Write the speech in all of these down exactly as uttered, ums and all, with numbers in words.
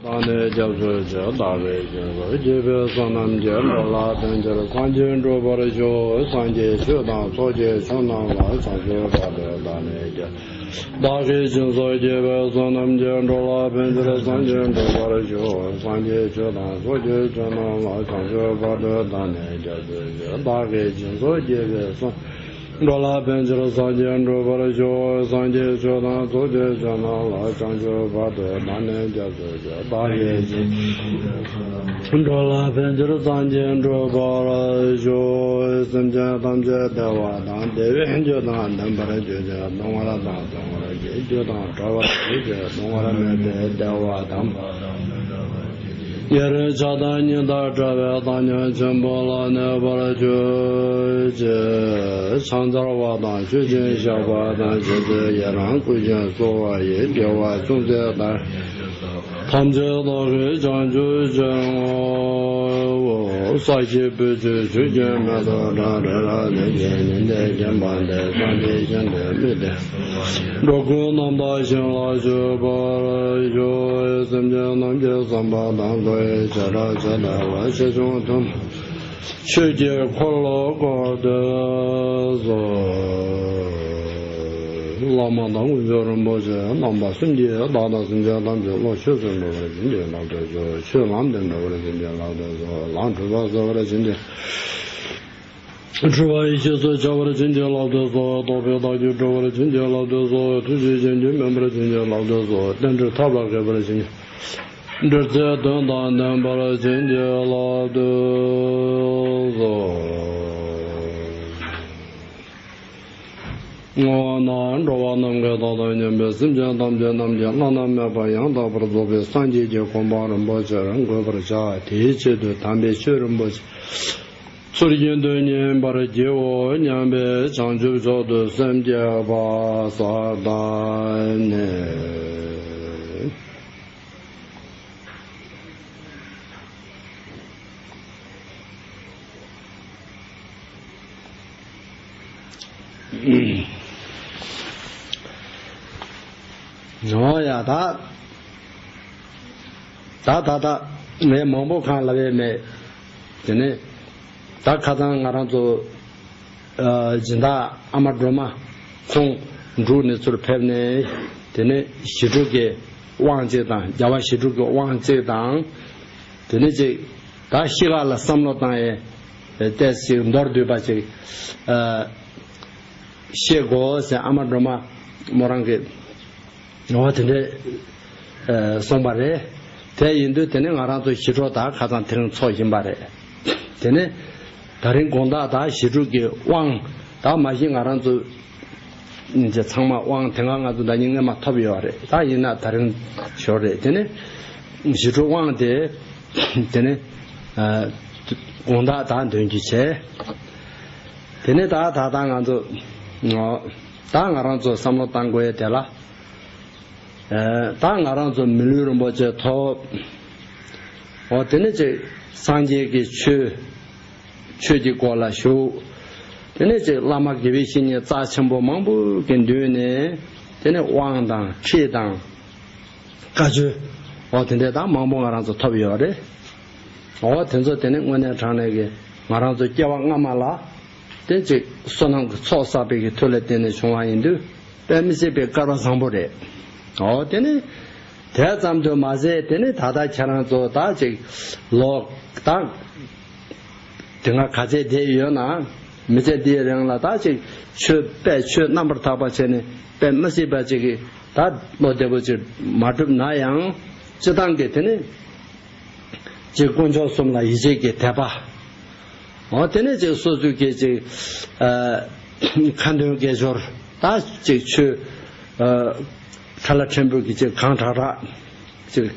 བདག་ནི་སྐྱབས་སུ་མཆི། བདག་གིས་སྦྱིན་སོགས་བགྱིས་པའི་བསོད་ནམས་ཀྱིས། འགྲོ་ལ་ཕན་ཕྱིར་སངས་རྒྱས་འགྲུབ་པར་ཤོག་སངས་རྒྱས་ཆོས་དང་ཚོགས་ཀྱི་མཆོག་རྣམས་ལ། བྱང་ཆུབ་བར་དུ་བདག་ནི་སྐྱབས། བདག་གིས་སྦྱིན་སོགས་བགྱིས་པའི་བསོད་ནམས་ཀྱིས། འགྲོ་ལ་ཕན་ཕྱིར་སངས་རྒྱས་འགྲུབ་པར་ཤོག་སངས་རྒྱས་ཆོས་དང་ཚོགས་ཀྱི་མཆོག་རྣམས་ལ། བྱང་ཆུབ་བར་དུ་བདག་ནི་སྐྱབས་སུ་མཆི། བདག་གིས་སྦྱིན་སོགས་བགྱིས་པའི་བསོད། འགྲོ་ལ་ཕན་ཕྱིར་སངས་རྒྱས་འགྲུབ་པར་ཤོག་སངས་རྒྱས་ཆོས་དང་ཚོགས་ཀྱི་མཆོག་རྣམས་ལ། བྱང་ཆུབ་བར་དུ་བདག་ནི་སྐྱབས་སུ་མཆི། བདག་གིས་སྦྱིན། འགྲོ་ལ་ཕན་ཕྱིར་སངས་རྒྱས་འགྲུབ་པར་ཤོག་སེམས་ཅན་ཐམས་ཅད་བདེ་བ་དང་བདེ་བའི་རྒྱུ་དང་ལྡན་པར་གྱུར་ཅིག་སྡུག་བསྔལ་དང་སྡུག་བསྔལ་གྱི་རྒྱུ་དང་བྲལ་བར་གྱུར་ཅིག་སྡུག་བསྔལ་མེད་པའི་བདེ་བ་དང་། ཉེ་རིང་ཆགས་སྡང་གཉིས་དང་བྲལ་བའི་བདག་ཉིད་ཆེན་པོ་ལ་གནས་པར་གྱུར་ཅིག་ཕྱག་འཚལ་བ་དང་མཆོད་ཅིང་བཤགས་པ་དང་། རྗེས་སུ་ཡི་རང་བསྐུལ་ཞིང་གསོལ་བ་ཡི། དགེ་བ་ཅུང་ཟད་དག་ཐམས་ཅད་བདག་གིས་བྱང་ཆུབ་ཕྱིར་བསྔོའོ། ས་གཞི་སྤོས་ཆུས་ཕྱུག་ཅིང་མེ་ཏོག་བཀྲ་རི་རབ་འཛིན་ཅིང་ཉི་ཟླས་བརྒྱན་པ་འདི། སངས་རྒྱས་ཞིང་དུ་སྨིན་ཏེ། འགྲོ་ཀུན་རྣམ་དག་ཞིང་ལ་སྤྱོད་པར་ཤོག་སེམས་ཅན་རྣམས་ཀྱི་བསམ་པ་དང་བློ་ཡི་བྱེ་བྲག་ཇི་ལྟ་བ་ཆེ་ཆུང་དུ་མ་ཆོས་ཀྱི་འཁོར་ལོ་བསྐོར་ཏེ་སོ། བླ་མ་དང་དཀོན་མཆོག་རིན་པོ་ཆེ་རྣམ་པ་གསུམ་གྱིས་བདག་དང་སེམས་ཅན་ཐམས་ཅད་བློ་ཆོས་སུ་འགྲོ་བར་བྱིན་གྱིས་བརླབ་ཏུ་གསོལ། ཆོས་ལམ་དུ་འགྲོ་བར་བྱིན་གྱིས་བརླབ་ཏུ་གསོལ། ལམ་འཁྲུལ་པ་སེལ་བར་བྱིན་གྱིས། འཁྲུལ་པ་ཡེ་ཤེས་སུ་འཆར་བར་བྱིན་གྱིས་བརླབ་ཏུ་གསོལ། རྟོགས་པས་བདག་རྒྱུད་གྲོལ་བར་བྱིན་གྱིས་བརླབ་ཏུ་གསོལ། ཐུགས་རྗེས་བྱིན་གྱིས་སྨིན་པར་བྱིན་གྱིས་བརླབ་ཏུ་གསོལ། རྟེན་འབྲེལ་ཐབས་ལ་མཁས་པར་བྱིན་གྱིས། འབྲེལ་ཚད་དོན་དང་ལྡན་པར་བྱིན་གྱིས་བརླབ་ཏུ་གསོལ། བསྔོ་བ་ན་འགྲོ་བ་ནམ་མཁའི་མཐའ་དང་མཉམ་པའི་སེམས་ཅན་ཐམས་ཅད་རྣམས་ཀྱི་བླ་ན་མེད་པ་ཡང་དག་པར་རྫོགས་པའི་སངས་རྒྱས་ཀྱི་གོ་འཕང་རིན་པོ་ཆེར་འགོད་པར་བྱ། དེའི་ཆེད་དུ་དམ་པའི་ཆོས་རིན་པོ་ཆེ་ཚུལ་བཞིན་དུ་བསྙེན་པར་བགྱིའོ་སྙམ་པའི་བྱང་ཆུབ་མཆོག་ཏུ་སེམས་བསྐྱེད་པ་གསལ་བཏབ་ནས། ཨོ་ཡ་ད། ད་ད་ད་ངས་མང་པོ་གང་ལབ་ཡས་མེད། དེ་ནས་ད་ཁ་སང་ང་རང་ཚོ་ཨ་སྦྱིན་བདག་ཨ་མ་སྒྲོལ་མ་ཁོང་འབྲུག་ནས་ཚུར་ཕེབས་ནས། དེ་ནས་ཞི་ཁྲོ་གི་དབང་ཅིག་དང་རྒྱལ་བ་ཞི་ཁྲོ་གི་དབང་ཅིག་དང་། དེ་ནས་ཅིག་ད་གཤིས་ཀ་ལ་བསམ་བློ་བཏང་ཡས་ཏོག་ཙམ་མདོར་བསྡུས་པ་ཅིག་ཨ་བཤད་དགོས་ཟེར་ཨ་མ་སྒྲོལ་མ་མོ་རང་གིས། འོ་དེ་འདྲས་ཨ་གསུངས་པ་རེད། དེ་ཡིན་དུས་དེ་ནས་ང་རང་ཚོ་ཞི་ཁྲོ་ད་ཁ་སང་དེ་རིང་ཚོགས་བཞིན་པ་རེད། དེ་ནས་ད་རིང་དགོང་དག་ད་ཞི་ཁྲོ་གི་དབང་ད་མ་གཞི་ང་རང་ཚོ་ཚང་མ་དབང་དེ་སྔ་ང་ཚོ་ཟླ་ཉིན་སྔོན་མ་ཐོབ་ཡོད་རེད། ད་ཡིན་ན་ད་རིང་ཞོར་རེད། དེ་ནས་ཞི་ཁྲོ་དབང་དེ་དེ་ནས་ཨ་དགོང་དག་ད་འདོན་རྒྱུ་བྱས། དེ་ནས་ད་ད་ད་ང་ཚོ་ད་ང་རང་ཚོ་བསམ་བློ་བཏང་དགོས་ཡས་དེ་ལ། ཨ་ད་ང་རང་ཚོ་མི་ལུས་རིན་པོ་ཆེ་ཐོབ། འོ་དེ་ནས་ཅིག་སངས་རྒྱས་ཀྱི་ཆོས་ཆོས་ཀྱི་སྒོ་ལ་ཞུགས། དེ་ནས་ཅིག་བླ་མ་དགེ་བའི་བཤེས་གཉེན་རྩ་ཆེན་པོ་མང་པོ་གི་མདུན་ནས་དེ་ནས་དབང་དང་ཁྲིད་དང་བཀའ་ཆོས་འོ་དེ་འདྲས་དང་མང་པོ་ང་རང་ཚོ་ཐོབ་ཡོད་རེད། འོ་དེ་ཚོ་དེ་ནས་དངོས་གནས་དྲང་གནས་ཀྱི་ང་རང་ཚོ་སྐྱེ་བ་སྔ་མ་ལ་དེ་ཅིག་བསོད་ནམས་ཀྱི་ཚོགས་བསགས་པའི་གི་མཐུ་ལ་བརྟེན་ནས་བྱུང་བ་ཡིན་དུས། དཔེ་མི་སྲིད་པའི་སྐལ་བ་བཟང་པོ་རེད། འོ་དེ་ནི་དེ་ཙམ་དུ་མ་ཟད་དེ་ནི་ད་ལྟ་ཁྱེད་རང་ཚོ་ད་ཅིག་ལོ་ད་དེ་སྔ་ག་ཚད་བསྡད་ཡོད་ན་མི་ཚེ་འདིའི་རིང་ལ་ད་ཅིག་ཆོས་དཔེ་ཆོས་རྣམ་པར་དག་པ་བྱས་ནས་དཔེ་མི་སྲིད་པ་ཅིག་གིས་ད་བློ་བདེ་པོ་ཅིག་མ་གྲུབ་ན་ཡང་སྤྱི་བཏང་གི་དེ་ནི། ཅིག་དཀོན་མཆོག་གསུམ་ལ་ཡིད་ཆེས་ཀྱི་དད་པ། འོ་དེ་ནས་ཅིག་སོ་སོའི་གི་ཅིག་ཨ་ཁ་འདོན་དགེ་སྦྱོར་ད་ཅིག་ཆོས་ཨ་ཁྲ་ལ་ཕྲན་བུ་གི་ཅིག་གང་དྲག་དྲག་ཅིག་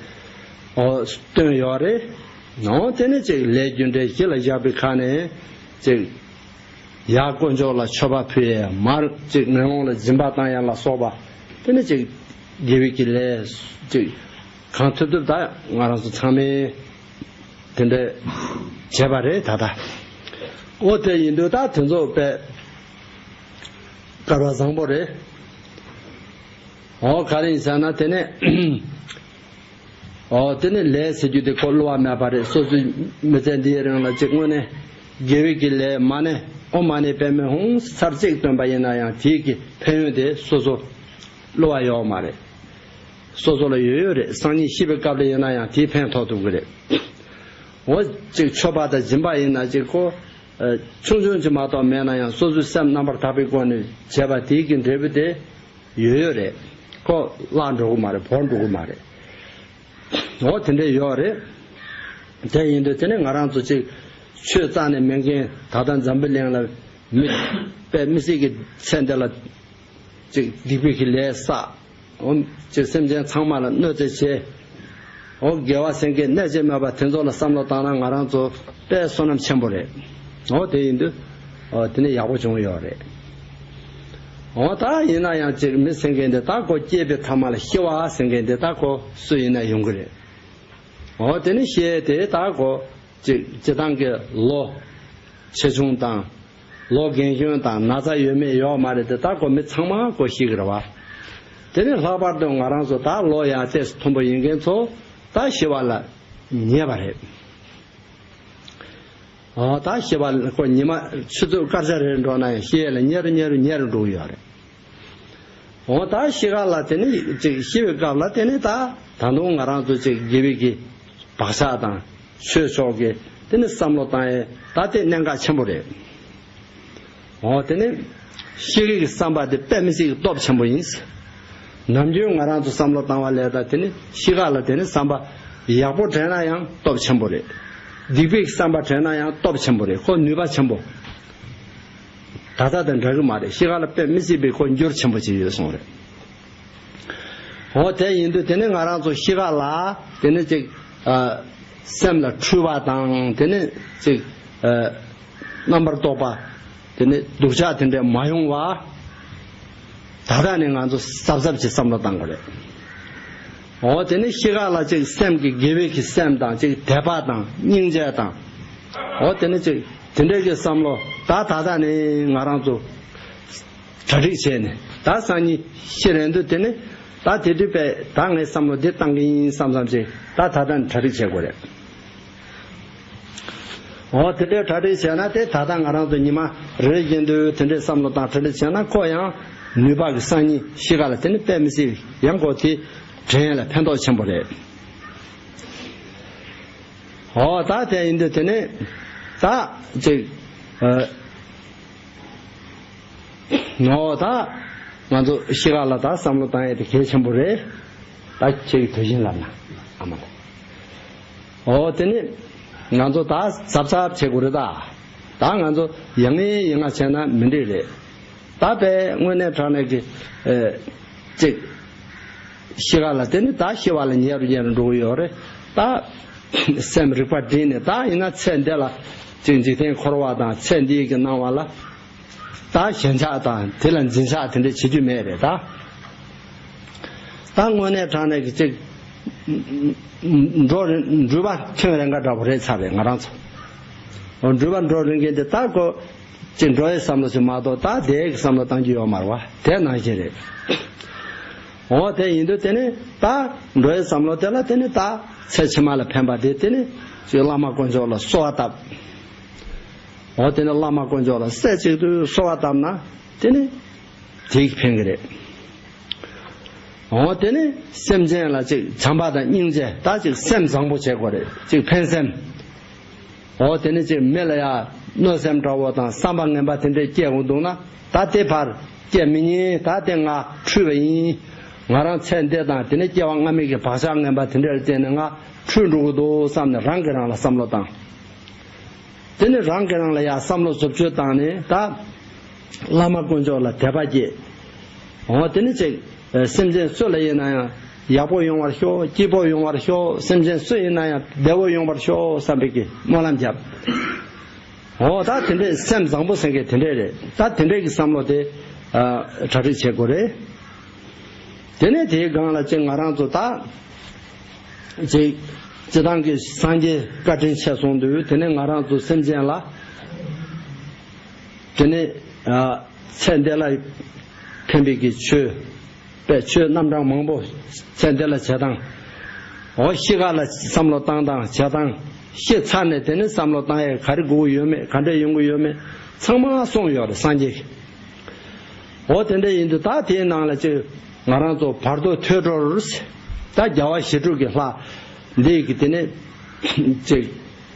འོ་སྟོན་ཡོད་རེད། འོ་དེ་ནས་ཅིག་ལས་རྒྱུ་འབྲས་གཞི་ལ་བཞག་པའི་ཁ་ནས་ཅིག་ཡར་དཀོན་མཆོག་ལ་མཆོད་པ་ཕུལ་ཡས། མར་ཅིག་མེ་ལོང་ལ་སྦྱིན་པ་བཏང་ཡས་ལ་སོགས་པ། དེ་ནས་ཅིག་དགེ་བའི་གི་ལས་ཅིག་གང་ཐུབ་ཐུབ་ད་ང་རང་ཚོ་ཚང་མས་དེ་འདྲ་བྱས་པ་རེད་ད་ལྟ། འོ་དེ་ཡིན་དུས་ད་དེ་ཚོ་དཔེ་སྐལ་བ་བཟང་པོ་རེད། འོ་ག་རེ་ཡིན་ཟེར་ན་དེ་ནས། ཨོ་དེ་ནི་ལས་ཟེར་རྒྱུ་དེ་ཁོ་བསླུ་བ་མེད་པ་རེད། སོ་སོའི་མི་ཚེ་འདིའི་རིང་ལ་གཅིག་དངོས་གནས་དགེ་བའི་གི་ལས་མ་ཎི་ཨོཾ་མ་ཎི་པདྨེ་ཧཱུྃ་ཚར་གཅིག་བཏོན་པ་ཡིན་ན་ཡང་དེའི་གི་ཕན་ཡོན་དེ་སོ་སོ་བསླུ་བ་ཡོད་མ་རེད། སོ་སོ་ལ་ཡོད་ཡོད་རེད། སང་ཉིན་ཤི་བའི་སྐབས་ལ་ཡིན་ན་ཡང་དེའི་ཕན་ཐོགས་ཐུབ་གི་རེད། འོ་གཅིག་མཆོད་པ་དང་སྦྱིན་པ་ཡིན་ན་གཅིག་ཁོ་ཆུང་ཆུང་ཅིག་མ་གཏོགས་མེད་ན་ཡང་སོ་སོའི་སེམས་རྣམ་པར་དག་པའི་སྒོ་ནས་བྱས་པ་དེའི་གི་འབྲས་བུ་དེ་ཡོད་ཡོད་རེད། ཁོ་བརླག་འགྲོ་གི་མ་རེད། བོར་འགྲོ་གི་མ་རེད། འོ་དེ་འདྲས་ཡོད་རེད། དེ་ཡིན་དུས་དེ་ནི་ང་རང་ཚོ་གཅིག་ཆོས་རྩ་ནས་མེད་མཁན། ད་ལྟ་འཛམ་བུ་གླིང་ལ་མི་དཔེ་མི་སྲིད་ཀྱི་ཚེ་འདི་ལ་གཅིག་སྡིག་པའི་གི་ལས་བསགས། འོ་གཅིག་སེམས་ཅན་ཚང་མ་ལ་གནོད་འཚེ་བྱས། འོ་དགེ་བ་སེམས་བསྐྱེད་གནད་ཆེ་མེད་པ་དེ་ཚོ་ལ་བསམ་བློ་བཏང་ན་ང་རང་ཚོ་དཔེ་བསོད་ནམས་ཆེན་པོ་རེད། འོ་དེ་ཡིན་དུས་འོ་དེ་ནི་ཡག་པོ་བྱུང་ཡོད་རེད། འོ་ད་ཡིན་ན་ཡང་གཅིག་མི་ཟེར་མཁན་དེ་ད་ཁོ་སྐྱེས་པའི་ཐ་མ་ལ་ཤི་བ་ཟེར་མཁན་དེ་ད་ཁོ་སུ་ཡིན་ན་ཡོང་གི་རེད། འོ་དེ་ནི་ཤི་ཡས་དེ་ད་ཁོ་གཅིག་སྤྱི་བཏང་གི་ལོ་ཆེ་ཆུང་དང་། ལོ་རྒན་གཞོན་དང་ན་ཚ་ཡོད་མེད་ཡོད་མ་རེད་དེ། ད་ཁོ་མི་ཚང་མ་ཁོ་ཤི་གི་རེད་བ། དེ་ནི་ལྷག་པར་དུ་ང་རང་ཚོ་ད་ལོ་ཡང་ཏོག་ཙམ་མཐོན་པོ་ཡིན་མཁན་ཚོ་ད་ཤི་བ་ལ་ཉེ་བ་རེད། འོ་ད་ཤི་བ་ལ་ཁོ་ཉི་མ་ཆུ་ཚོད་སྐར་ཆ་རེ་འགྲོ་ན་ཡང་ཤི་ཡས་ལ་ཉེ་རུ་ཉེ་རུ་ཉེ་རུ་འགྲོ་གི་ཡོད་རེད། འོ་ད་ཤི་ཁ་ལ་དེ་ནི་ཅིག་ཤི་བའི་སྐབས་ལ་དེ་ནི་ད་ད་དུང་ང་རང་ཚོ་ཅིག་དགེ་བའི་གི་བག་ཆགས་དང་ཆོས་ཕྱོགས་ཀྱི་དེ་ནི་བསམ་བློ་བཏང་ཡས་ད་དེ་གནད་འགག་ཆེན་པོ་རེད། འོ་དེ་ནི་ཤི་ཁའི་གི་བསམ་པ་དེ་དཔེ་མི་སྲིད་ཀྱི་སྟོབས་ཆེན་པོ་ཡིན། ནམ་རྒྱུན་ང་རང་ཚོ་བསམ་བློ་བཏང་བ་ལས་ད་དེ་ནི་ཤི་ཁ་ལ་དེ་ནི་བསམ་པ་ཡག་པོ་དྲན་ན་ཡང་སྟོབས་ཆེན་པོ་རེད། སྡིག་པའི་བསམ་པ་དྲན་ན་ཡང་སྟོབས་ཆེན་པོ་རེད། ཁོ་ནུས་པ་ཆེན་པོ། ད་ལྟ་དང་འདྲ་གི་མ་རེད། ཤི་ཁ་ལ་དཔེ་མི་སྲིད་པའི་ཁོ་འགྱུར་ཆེན་པོ་ཅིག་ཡོད་སོང་རེད། འོ་དེ་ཡིན་དུས་དེ་ནི་ང་རང་ཚོ་ཤི་ཁ་ལ་དེ་ནི་ཅིག་ཨ་སེམས་ལ་འཁྲུལ་བ་དང་དེ་ནི་ཅིག་ཨ་རྣམ་པར་རྟོག་པ་དེ་ནི་སྡུག་ཅག་དེ་འདྲ་མ་ཡོང་བ། ད་ལྟ་ནས་ང་ཚོ་གཟབ་གཟབ་ཀྱིས་བསམ་བློ་བཏང་དགོས་རེད། འོ་དེ་ནི་ཤི་ཁ་ལ་ཅིག་སེམས་ཀྱི་དགེ་བའི་གི་སེམས་དང་ཅིག་དད་པ་དང་སྙིང་རྗེ་དང་། འོ་དེ་ནི་ཅིག་དེ་འདྲའི་གི་བསམ་བློ་ད་ད་ལྟ་ནས་ང་རང་ཚོ་གྲ་སྒྲིག་བྱས་ནས་ད་སང་ཉིན་ཤི་རན་དུས་དེ་ནི་ད་དེ་དུས་པས་ད་ངས་བསམ་བློ་འདི་བཏང་གི་ཡིན་བསམ་བསམ་ཅིག་ད་ད་ལྟ་ནས་གྲ་སྒྲིག་བྱེད་དགོས་རེད། འོ་དེ་འདྲའི་གྲ་སྒྲིག་བྱས་ན་དེ་ད་ལྟ་ང་རང་ཚོ་ཉི་མ་རེ་རེ་བཞིན་དུ་དེ་འདྲའི་བསམ་བློ་བཏང་གྲ་སྒྲིག་བྱས་ན་ཁོ་ཡང་ནུས་པ་གི་སང་ཉིན་ཤི་ཁ་ལ་དེ་ནི་དཔེ་མི་སྲིད་ཡང་ཁོ་དེ་དྲན་ཡས་ལ་ཕན་ཐོགས་ཆེན་པོ་རེད། འོ་ད་དེ་ཡིན་དུས་དེ་ནི་ད་ཅིག་ཨ་ནོ་ད་ང་ཚོ་ཤི་ཁ་ལ་ད་བསམ་བློ་བཏང་ཡས་དེ་གལ་ཆེན་པོ་རེད། ད་ཁྱེད་ཀྱི་དུས་ཆེན་ལབ་ན་ཨ་མ་ལ། འོ་དེ་ནི་ང་ཚོ་ད་གཟབ་གཟབ་བྱེད་དགོས་རེད་ད། ད་ང་ཚོ་ཡང་ངེ་ཡང་ང་བྱས་ན་མི་འགྲིག་རེད། ད་དཔེ་དངོས་གནས་དྲང་གནས་ཀྱི་ཨེ་ཅིག་ཤི་ཁ་ལ་དེ་ནི་ད་ཤི་བ་ལ་ཉེ་རུ་ཉེ་རུ་འགྲོ་གི་ཡོད་རེད། ད་སེམས་རིག་པ་སྒྲིམ་ནས་ད་ཡིན་ན་ཚེ་འདི་ལ་ཅིག་འཇིག་རྟེན་འཁོར་བ་དང་ཚེ་འདིའི་གི་སྣང་བ་ལ་ད་ཞེན་ཆགས་དང་དེ་ལ་འཛིན་ཆགས་དེ་འདྲ་བྱེད་རྒྱུ་མེད་རེད་ད། ད་དངོས་གནས་དྲང་གནས་ཀྱི་ཅིག་འགྲོ་རིང་འགྲུལ་པ་ཐོན་རན་ག་འདྲ་པོ་རེད་ཚར་རེད་ང་རང་ཚོ། འགྲུལ་པ་འགྲོ་རིང་གི་འདི་ད་ཁོ་ཅིག་འགྲོ་ཡའི་བསམ་བློ་ཞིག་མ་གཏོགས་ད་བསྡད་ཀྱི་བསམ་བློ་བཏང་རྒྱུ་ཡོད་མ་རེད་བ། དེ་ནང་བཞིན་རེད། འོ་དེ་ཡིན་དུས་དེ་ནི་ད་འགྲོ་ཡའི་བསམ་བློ་དེ་ལ་དེ་ནི་ད་ཚེ་ཕྱི་མ་ལ་ཕན་པ་དེ་དེ་ནི་ཅིག་བླ་མ་དཀོན་མཆོག་ལ་གསོལ་བ་བཏབ། འོ་དེ་ནི་བླ་མ་དཀོན་མཆོག་ལ་སྲས་གཅིག་ཏུ་གསོལ་བ་བཏབ་ན་དེ་ནི་དེ་ཕན་གི་རེད། འོ་དེ་ནི་སེམས་ཅན་ལ་ཅིག་བྱམས་པ་དང་སྙིང་རྗེ་ད་ཅིག་སེམས་བཟང་པོ་བྱེད་དགོས་རེད། ཅིག་ཕན་སེམས། འོ་དེ་ནི་ཅིག་མི་ལ་ཡ་གནོད་སེམས་འདྲ་བོ་དང་བསམ་པ་ངན་པ་དེ་འདྲས་སྐྱེ་དགོས་འདུག་ན་ད་དེ་ཕར་སྐྱེ་མི་ཉན། ད་དེ་ང་འཁྲུལ་བ་ཡིན། ང་རང་ཚེ་འདི་དང་དེ་ནི་སྐྱེ་བ་སྔ་མའི་གི་བག་ཆགས་ངན་པ་དེ་འདྲ་ལ་བརྟེན་ནས་ང་འཁྲུལ་འགྲོ་གི་འདུག་བསམ་ནས་རང་གིས་རང་ལ་བསམ་བློ་བཏང་། དེ་ནི་རང་གིས་རང་ལ་ཡ་བསམ་བློ་བཟོ་བཅོས་བཏང་ནས་ད་བླ་མ་དཀོན་མཆོག་ལ་དད་པ་སྐྱེས། འོ་དེ་ནི་ཅིག་སེམས་ཅན་སུ་ལ་ཡིན་ན་ཡང་ཡག་པོ་ཡོང་བར་ཤོག་སྐྱིད་པོ་ཡོང་བར་ཤོག་སེམས་ཅན་སུ་ཡིན་ན་ཡང་བདེ་བོ་ཡོང་བར་ཤོག་བསམ་པའི་གི་སྨོན་ལམ་བརྒྱབ། འོ་ད་དེ་འདྲའི་སེམས་བཟང་པོ་ཟེར་མཁན་དེ་འདྲས་རེད། ད་དེ་འདྲས་ཀྱི་བསམ་བློ་དེ་ཨ་གྲ་སྒྲིག་བྱེད་དགོས་རེད། དེ་ནས་དེའི་སྒང་ལ་ཅིག་ང་རང་ཚོ་ད་ཅིག་སྤྱི་བཏང་གི་སངས་རྒྱས་བཀའ་དྲིན་ཆེ་སོང་དུས་དེ་ནས་ང་རང་ཚོ་སེམས་ཅན་ལ་དེ་ནས་ཨ་ཚེ་འདི་ལ་ཕན་པའི་གི་ཆོས་པའི་ཆོས་རྣམ་གྲངས་མང་པོ་ཚེ་འདི་ལ་བྱེད་སྟངས། འོ་ཤི་ཁ་ལ་བསམ་བློ་བཏང་སྟངས་བྱེད་སྟངས་ཤི་ཚར་ནས་དེ་ནི་བསམ་བློ་བཏང་ཡས་ག་རེ་དགོས་ཀྱི་ཡོད་མེད་ག་འདྲ་ཡོང་གི་ཡོད་མེད་ཚང་མ་གསུངས་ཡོད་རེད་སངས་རྒྱས་ཀྱིས། འོ་དེ་འདྲ་ཡིན་དུས་ད་དེའི་ནང་ལ་ཅིག་ང་རང་ཚོ་བར་དོ་ཐོས་གྲོལ་ད་རྒྱལ་བ་ཞི་ཁྲོ་གི་ལྷ་འདི་གི་དེ་ནི་ཅིག་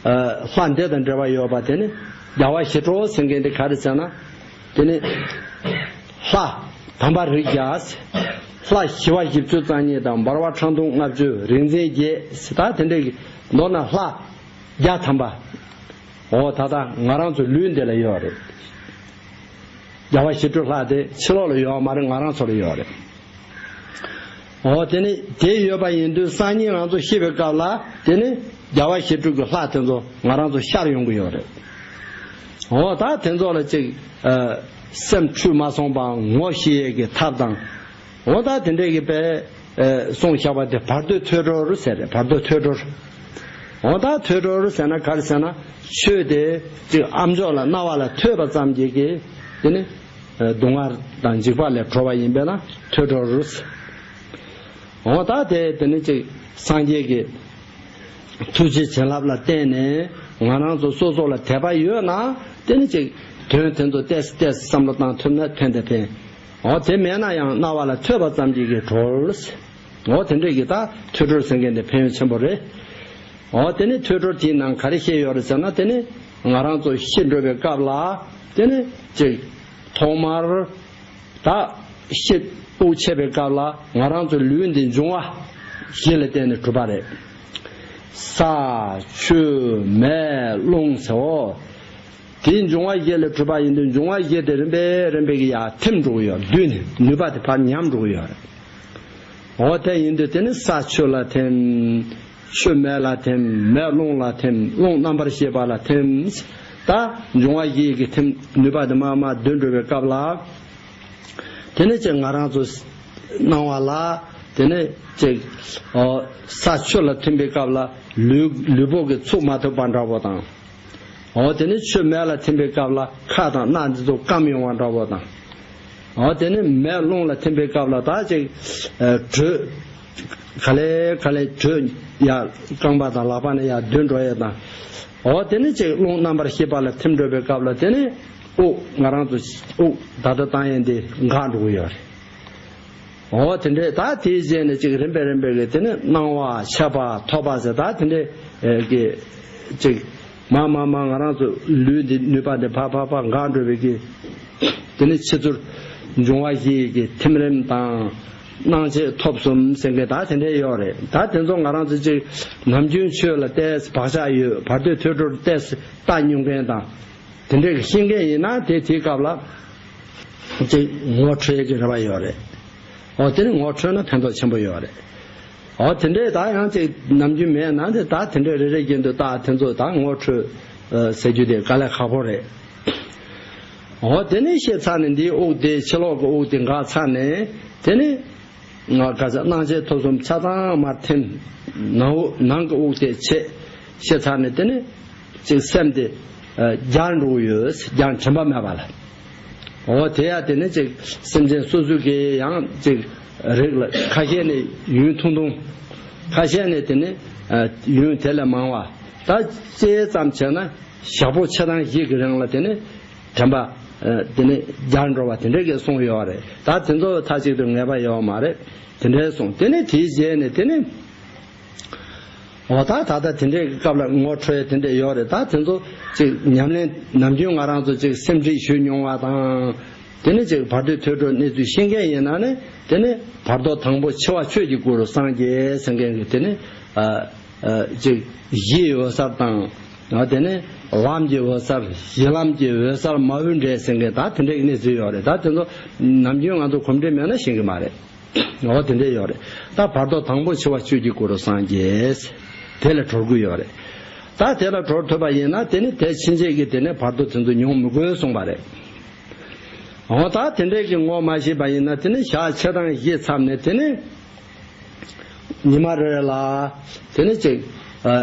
ལྷ་འདི་དང་འབྲེལ་བ་ཡོད་པ་དེ་ནི་རྒྱལ་བ་ཞི་ཁྲོ་ཟེར་མཁན་དེ་ག་རེ་ཟེར་ན། དེ་ནི་ལྷ་དམ་པ་རིགས་བརྒྱ། ལྷ་ཞི་བ་བཞི་བཅུ་རྩ་གཉིས་དང་འབར་བ་ཁྲག་འཐུང་ལྔ་བཅུ་རིག་འཛིན་བརྒྱད་ཟེར་ད་དེ་འདྲའི་མདོར་ན་ལྷ་བརྒྱ་ཐམ་པ། འོ་ད་ལྟ་ང་རང་ཚོ་ལུས་འདི་ལ་ཡོད་རེད། རྒྱལ་བ་ཞི་ཁྲོ་ལྷ་དེ་ཕྱི་ལོགས་ལ་ཡོད་མ་རེད་ང་རང་ཚོ་ལ་ཡོད་རེད། འོ་དེ་ནི་དེ་ཡོད་པ་ཡིན་དུས་སང་ཉིན་ང་ཚོ་ཤི་བའི་སྐབས་ལ་དེ་ནི་རྒྱལ་བ་ཞི་ཁྲོ་གི་ལྷ་དེ་ཚོ་ང་རང་ཚོ་ཤར་ཡོང་གི་ཡོད་རེད། འོ་ད་དེ་ཚོ་ལ་ཅིག་ཨ་སེམས་འཁྲུལ་མ་སོང་བ་ངོ་ཤེས་ཡས་ཀྱི་ཐབས་དང་། འོ་ད་དེ་འདྲས་ཀྱི་པའི་ཨ་གསུངས་བཞག་པ་དེ་བར་དོའི་ཐོས་གྲོལ་ཟེར་རེད་བར་དོ་ཐོས་གྲོལ། འོ་ད་ཐོས་གྲོལ་ཟེར་ན་ག་རེ་ཟེར་ན་ཆོས་དེ་ཅིག་ཨ་མཆོག་ལ་རྣ་བ་ལ་ཐོས་པ་ཙམ་གྱིས་ཀྱི་དེ་ནི་ཨ་སྡུག་བསྔལ་དང་འཇིགས་པ་ལས་གྲོལ་བ་ཡིན་པས་ན་ཐོས་གྲོལ། འོ་ད་དེ་དེ་ནི་ཅིག་སངས་རྒྱས་ཀྱི་ཐུགས་རྗེ་བྱིན་རླབས་ལ་བརྟེན་ནས་ང་རང་ཚོ་སོ་སོ་ལ་དད་པ་ཡོད་ན་དེ་ནི་ཅིག་དོན་དེ་ཚོ་ཏོག་ཙམ་ཏོག་ཙམ་བསམ་བློ་བཏང་ཐུབ་ན་ཕན་དང་ཕན། འོ་དེ་མེད་ན་ཡང་རྣ་བ་ལ་ཐོས་པ་ཙམ་གྱིས་ཀྱི་གྲོལ། འོ་དེ་འདྲས་ཀྱི་ད་ཐོས་གྲོལ་ཟེར་མཁན་དེ་ཕན་ཡོན་ཆེན་པོ་རེད། འོ་དེ་ནི་ཐོས་གྲོལ་དེའི་ནང་ག་རེ་བཤད་ཡོད་རེད་ཟེར་ན་དེ་ནི་ང་རང་ཚོ་ཤི་འགྲོ་བའི་སྐབས་ལ་དེ་ནི་ཅིག་ཐོག་མར། ད་ཤི་དབུགས་ཆད་པའི་སྐབས་ལ་ང་རང་ཚོ་ལུས་འདི་འབྱུང་བ་བཞི་ལ་བརྟེན་ནས་གྲུབ་པ་རེད། ས་ཆུ་མེ་རླུང་ཟེར་འོ། དེའི་འབྱུང་བ་བཞི་ལས་གྲུབ་པ་ཡིན་དུས་འབྱུང་བ་བཞི་དེ་རིམ་པས་རིམ་པས་ཀྱི་ཡར་ཐིམ་འགྲོ་གི་ཡོད་བསྡུས་ནས་ནུས་པ་དེ་ཕར་ཉམས་འགྲོ་གི་ཡོད་རེད། འོ་དེ་ཡིན་དུས་དེ་ནི་ས་ཆུ་ལ་ཐིམ། ཆུ་མེ་ལ་ཐིམ། མེ་རླུང་ལ་ཐིམ། རླུང་རྣམ་པར་ཤེས་པ་ལ་ཐིམ། ད་འབྱུང་བ་བཞི་ཡི་གི་ཐིམ་ནུས་པ་དེ་མར་མར་བསྡུས་འགྲོ་བའི་སྐབས་ལ། དེ་ནས་ཅིག་ང་རང་ཚོ་སྣང་བ་ལ་དེ་ནས་ཅིག་ཨོ་ས་ཆུ་ལ་ཐིམ་པའི་སྐབས་ལ་ལུས་ལུས་པོ་གི་ཚུགས་མ་ཐུབ་པ་འདྲ་བོ་དང་། ཨོ་དེ་ནས་ཆུ་མེ་ལ་ཐིམ་པའི་སྐབས་ལ་ཁ་དང་སྣ་འདི་ཚོ་སྐམ་ཡོང་བ་འདྲ་བོ་དང་། ཨོ་དེ་ནས་མེ་རླུང་ལ་ཐིམ་པའི་སྐབས་ལ་ད་ཅིག་ཨ་དྲོད་ག་ལེ་ག་ལེ་དྲོད་ཡར་རྐང་པ་དང་ལག་པ་ནས་ཡར་བསྡུས་འགྲོ་ཡས་དང་། ཨོ་དེ་ནས་ཅིག་རླུང་རྣམ་པར་ཤེས་པ་ལ་ཐིམ་འགྲོ་བའི་སྐབས་ལ་དེ་ནས་དབུགས་ང་རང་ཚོ་དབུགས་ད་ལྟ་བཏང་ཡས་འདི་འགག་འགྲོ་གི་ཡོད་རེད། འོ་དེ་འདྲས་ད་དེའི་རྗེས་ནས་ཅིག་རིམ་པས་རིམ་པས་ཀྱི་དེ་ནི་སྣང་བ་མཆེད་པ་ཐོས་པ་ཟེར་ད་དེ་འདྲས་ཀྱི་ཅིག་མ་མ་མ་ང་རང་ཚོ་ལུས་འདི་ནུས་པ་འདི་ཕ་ཕ་ཕ་འགག་འགྲོ་བའི་གི་དེ་ནི་ཕྱི་ཚུལ་འབྱུང་བ་བཞི་ཡི་གི་ཐིམ་རིམ་དང་སྣང་མཆེད་ཐོབ་གསུམ་ཟེར་མཁན་ད་དེ་འདྲས་ཡོད་རེད། ད་དེ་ཚོ་ང་རང་ཚོ་ཅིག་ནམ་རྒྱུན་ཆོས་ལ་ལྟས་བག་ཆགས་ཡོད་བར་དོའི་ཐོས་གྲོལ་ལྟས་ལྟ་མྱོང་མཁན་དང་། དེ་འདྲའི་ཤེས་མཁན་ཡིན་ན་དེ་དེའི་སྐབས་ལ་ཅིག་ངོ་འཕྲོད་ཀྱི་རེ་བ་ཡོད་རེད། འོ་དེ་ནི་ངོ་འཕྲོད་ན་ཕན་ཐོགས་ཆེན་པོ་ཡོད་རེད། འོ་དེ་འདྲའི་ད་ཡང་ཅིག་ནམ་རྒྱུན་མེད་ན་དེ་ད་དེ་འདྲའི་རེ་རེ་བཞིན་དུ་ད་དེ་ཚོ་ད་ངོ་འཕྲོད་ཟེར་རྒྱུ་དེ་དཀའ་ལས་ཁག་པོ་རེད། འོ་དེ་ནི་ཤེས་ཚར་ནས་འདིའི་དབུགས་དེ་ཕྱི་ལོགས་ཀྱི་དབུགས་དེ་འགག་ཚར་ནས་དེ་ནི། ང་ག་ས་སྣང་མཆེད་ཐོབ་གསུམ་ཆ་ཚང་མར་ཐིམ། ནང་དབུགས་ནང་གི་དབུགས་དེ་ཆད། ཤེས་ཚར་ནས་དེ་ནི་ཅིག་སེམས་དེ་ཨ་རྒྱལ་འགྲོ་གི་ཡོད། རྒྱལ་དྲན་པ་མེད་པ་ལ། འོ་དེ་ཡང་དེ་ནི་ཅིག་སེམས་ཅན་སོ་སོ་གི་ཡང་ཅིག་རིགས་ལ་ཁ་ཤས་ནི་ཡུན་ཐུང་ཐུང་། ཁ་ཤས་ནི་དེ་ནི་ཨ་ཡུན་དེ་ལས་མང་བ། ད་ཅི་ཙམ་བྱས་ན་ཞག་པོ་ཕྱེད་དང་བཞི་གི་རིང་ལ་དེ་ནི། དྲན་པ། ཨ་དེ་ནི་རྒྱལ་འགྲོ་བ་དེ་འདྲས་ཀྱིས་གསུངས་ཡོད་རེད། ད་དེ་ཚོ་མཐའ་གཅིག་ཏུ་ངེས་པ་ཡོད་མ་རེད། དེ་འདྲས་གསུངས། དེ་ནི་དེའི་རྗེས་ནས་དེ་ནི། འོ་ད་ད་ལྟ་དེ་འདྲས་ཀྱི་སྐབས་ལ་ངོ་འཕྲོད་དེ་འདྲས་ཡོད་རེད། ད་དེ་ཚོ་ཅིག་ཉམས་ལེན་ནམ་རྒྱུན་ང་རང་ཚོ་ཅིག་སེམས་ཁྲིད་ཞུས་མྱོང་བ་དང་། དེ་ནི་ཅིག་བར་དོའི་ཐོས་གྲོལ་གནས་ཚུལ་ཤེས་མཁན་ཡིན་ན་ནི་དེ་ནི་བར་དོ་དང་པོ་འཆི་བ་ཆོས་ཀྱི་སྐུ་རུ་སངས་རྒྱས་ཟེར་མཁན་གྱི་དེ་ནི། ཨ། ཨ་ཅིག་གཞིའི་འོད་གསལ་དང་། ཨ་དེ་ནས་ལམ་གྱི་འོད་གསལ། གཞི་ལམ་གྱི་འོད་གསལ་མ་བུ་འདྲེས་ཟེར་མཁན་ད་དེ་འདྲའི་གནས་ཚུལ་ཡོད་རེད། ད་དེ་ཚོ་ནམ་རྒྱུན་ང་ཚོ་གོམས་འདྲིས་མེད་ན་ཤེས་ཀྱི་མ་རེད། འོ་དེ་འདྲས་ཡོད་རེད། ད་བར་དོ་དང་པོ་འཆི་བ་ཆོས་ཀྱི་སྐུ་རུ་སངས་རྒྱས། དེ་ལ་གྲོལ་དགོས་ཡོད་རེད། ད་དེ་ལ་གྲོལ་ཐུབ་པ་ཡིན་ན་དེ་ནི་དེ་ཕྱིན་ཆད་ཀྱི་དེ་ནས་བར་དོ་དེ་ཚོ་མྱོང་མི་དགོས་གསུངས་པ་རེད། འོ་ད་དེ་འདྲས་ཀྱི་ངོ་མ་ཤེས་པ་ཡིན་ན་དེ་ནི་ཞག་ཕྱེད་དང་བཞི་མཚམས་ནས་དེ་ནི། ཉི་མ་རེ་རེ་ལ་དེ་ནི་ཅིག་ཨ་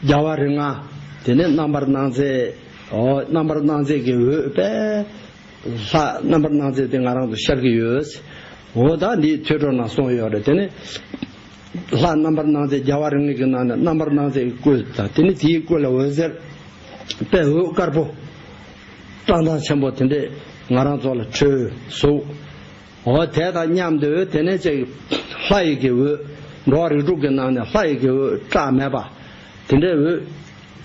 རྒྱལ་བ་རིགས་ལྔ། དེ་ནི་རྣམ་པར་སྣང་མཛད། འོ་རྣམ་པར་སྣང་མཛད་ཀྱི་འོད་པས་ལྷ་རྣམ་པར་སྣང་མཛད་དེ་ང་རང་ཚོ་ཤར་གྱི་ཡོད། འོ་ད་འདི་ཐོས་གྲོལ་ནང་གསུངས་ཡོད་རེད། དེ་ནི་ ལྷ་རྣམ་པར་སྣང་མཛད་རྒྱལ་བ་རིགས་ལྔ་གི་ནང་ནས་རྣམ་པར་སྣང་མཛད་ཀྱི་སྐུ་དང་དེ་ནི་དེའི་སྐུ་ལ་འོད་ཟེར་དཔལ་འོད་དཀར་པོ་བཀྲག་མདངས་ཆེན་པོ་དེ་འདྲས་ང་རང་ཚོ་ལ་འཕྲོས་གཟུགས། འོ་དེ་དང་མཉམ་དུ་དེ་ནས་ཅིག་ལྷ་ཡི་གི་འོད། འགྲོ་བ་རིགས་དྲུག་གི་ནང་ནས་ལྷ་ཡི་གི་འོད་བཀྲག་མེད་པ། དེ་འདྲའི་འོད་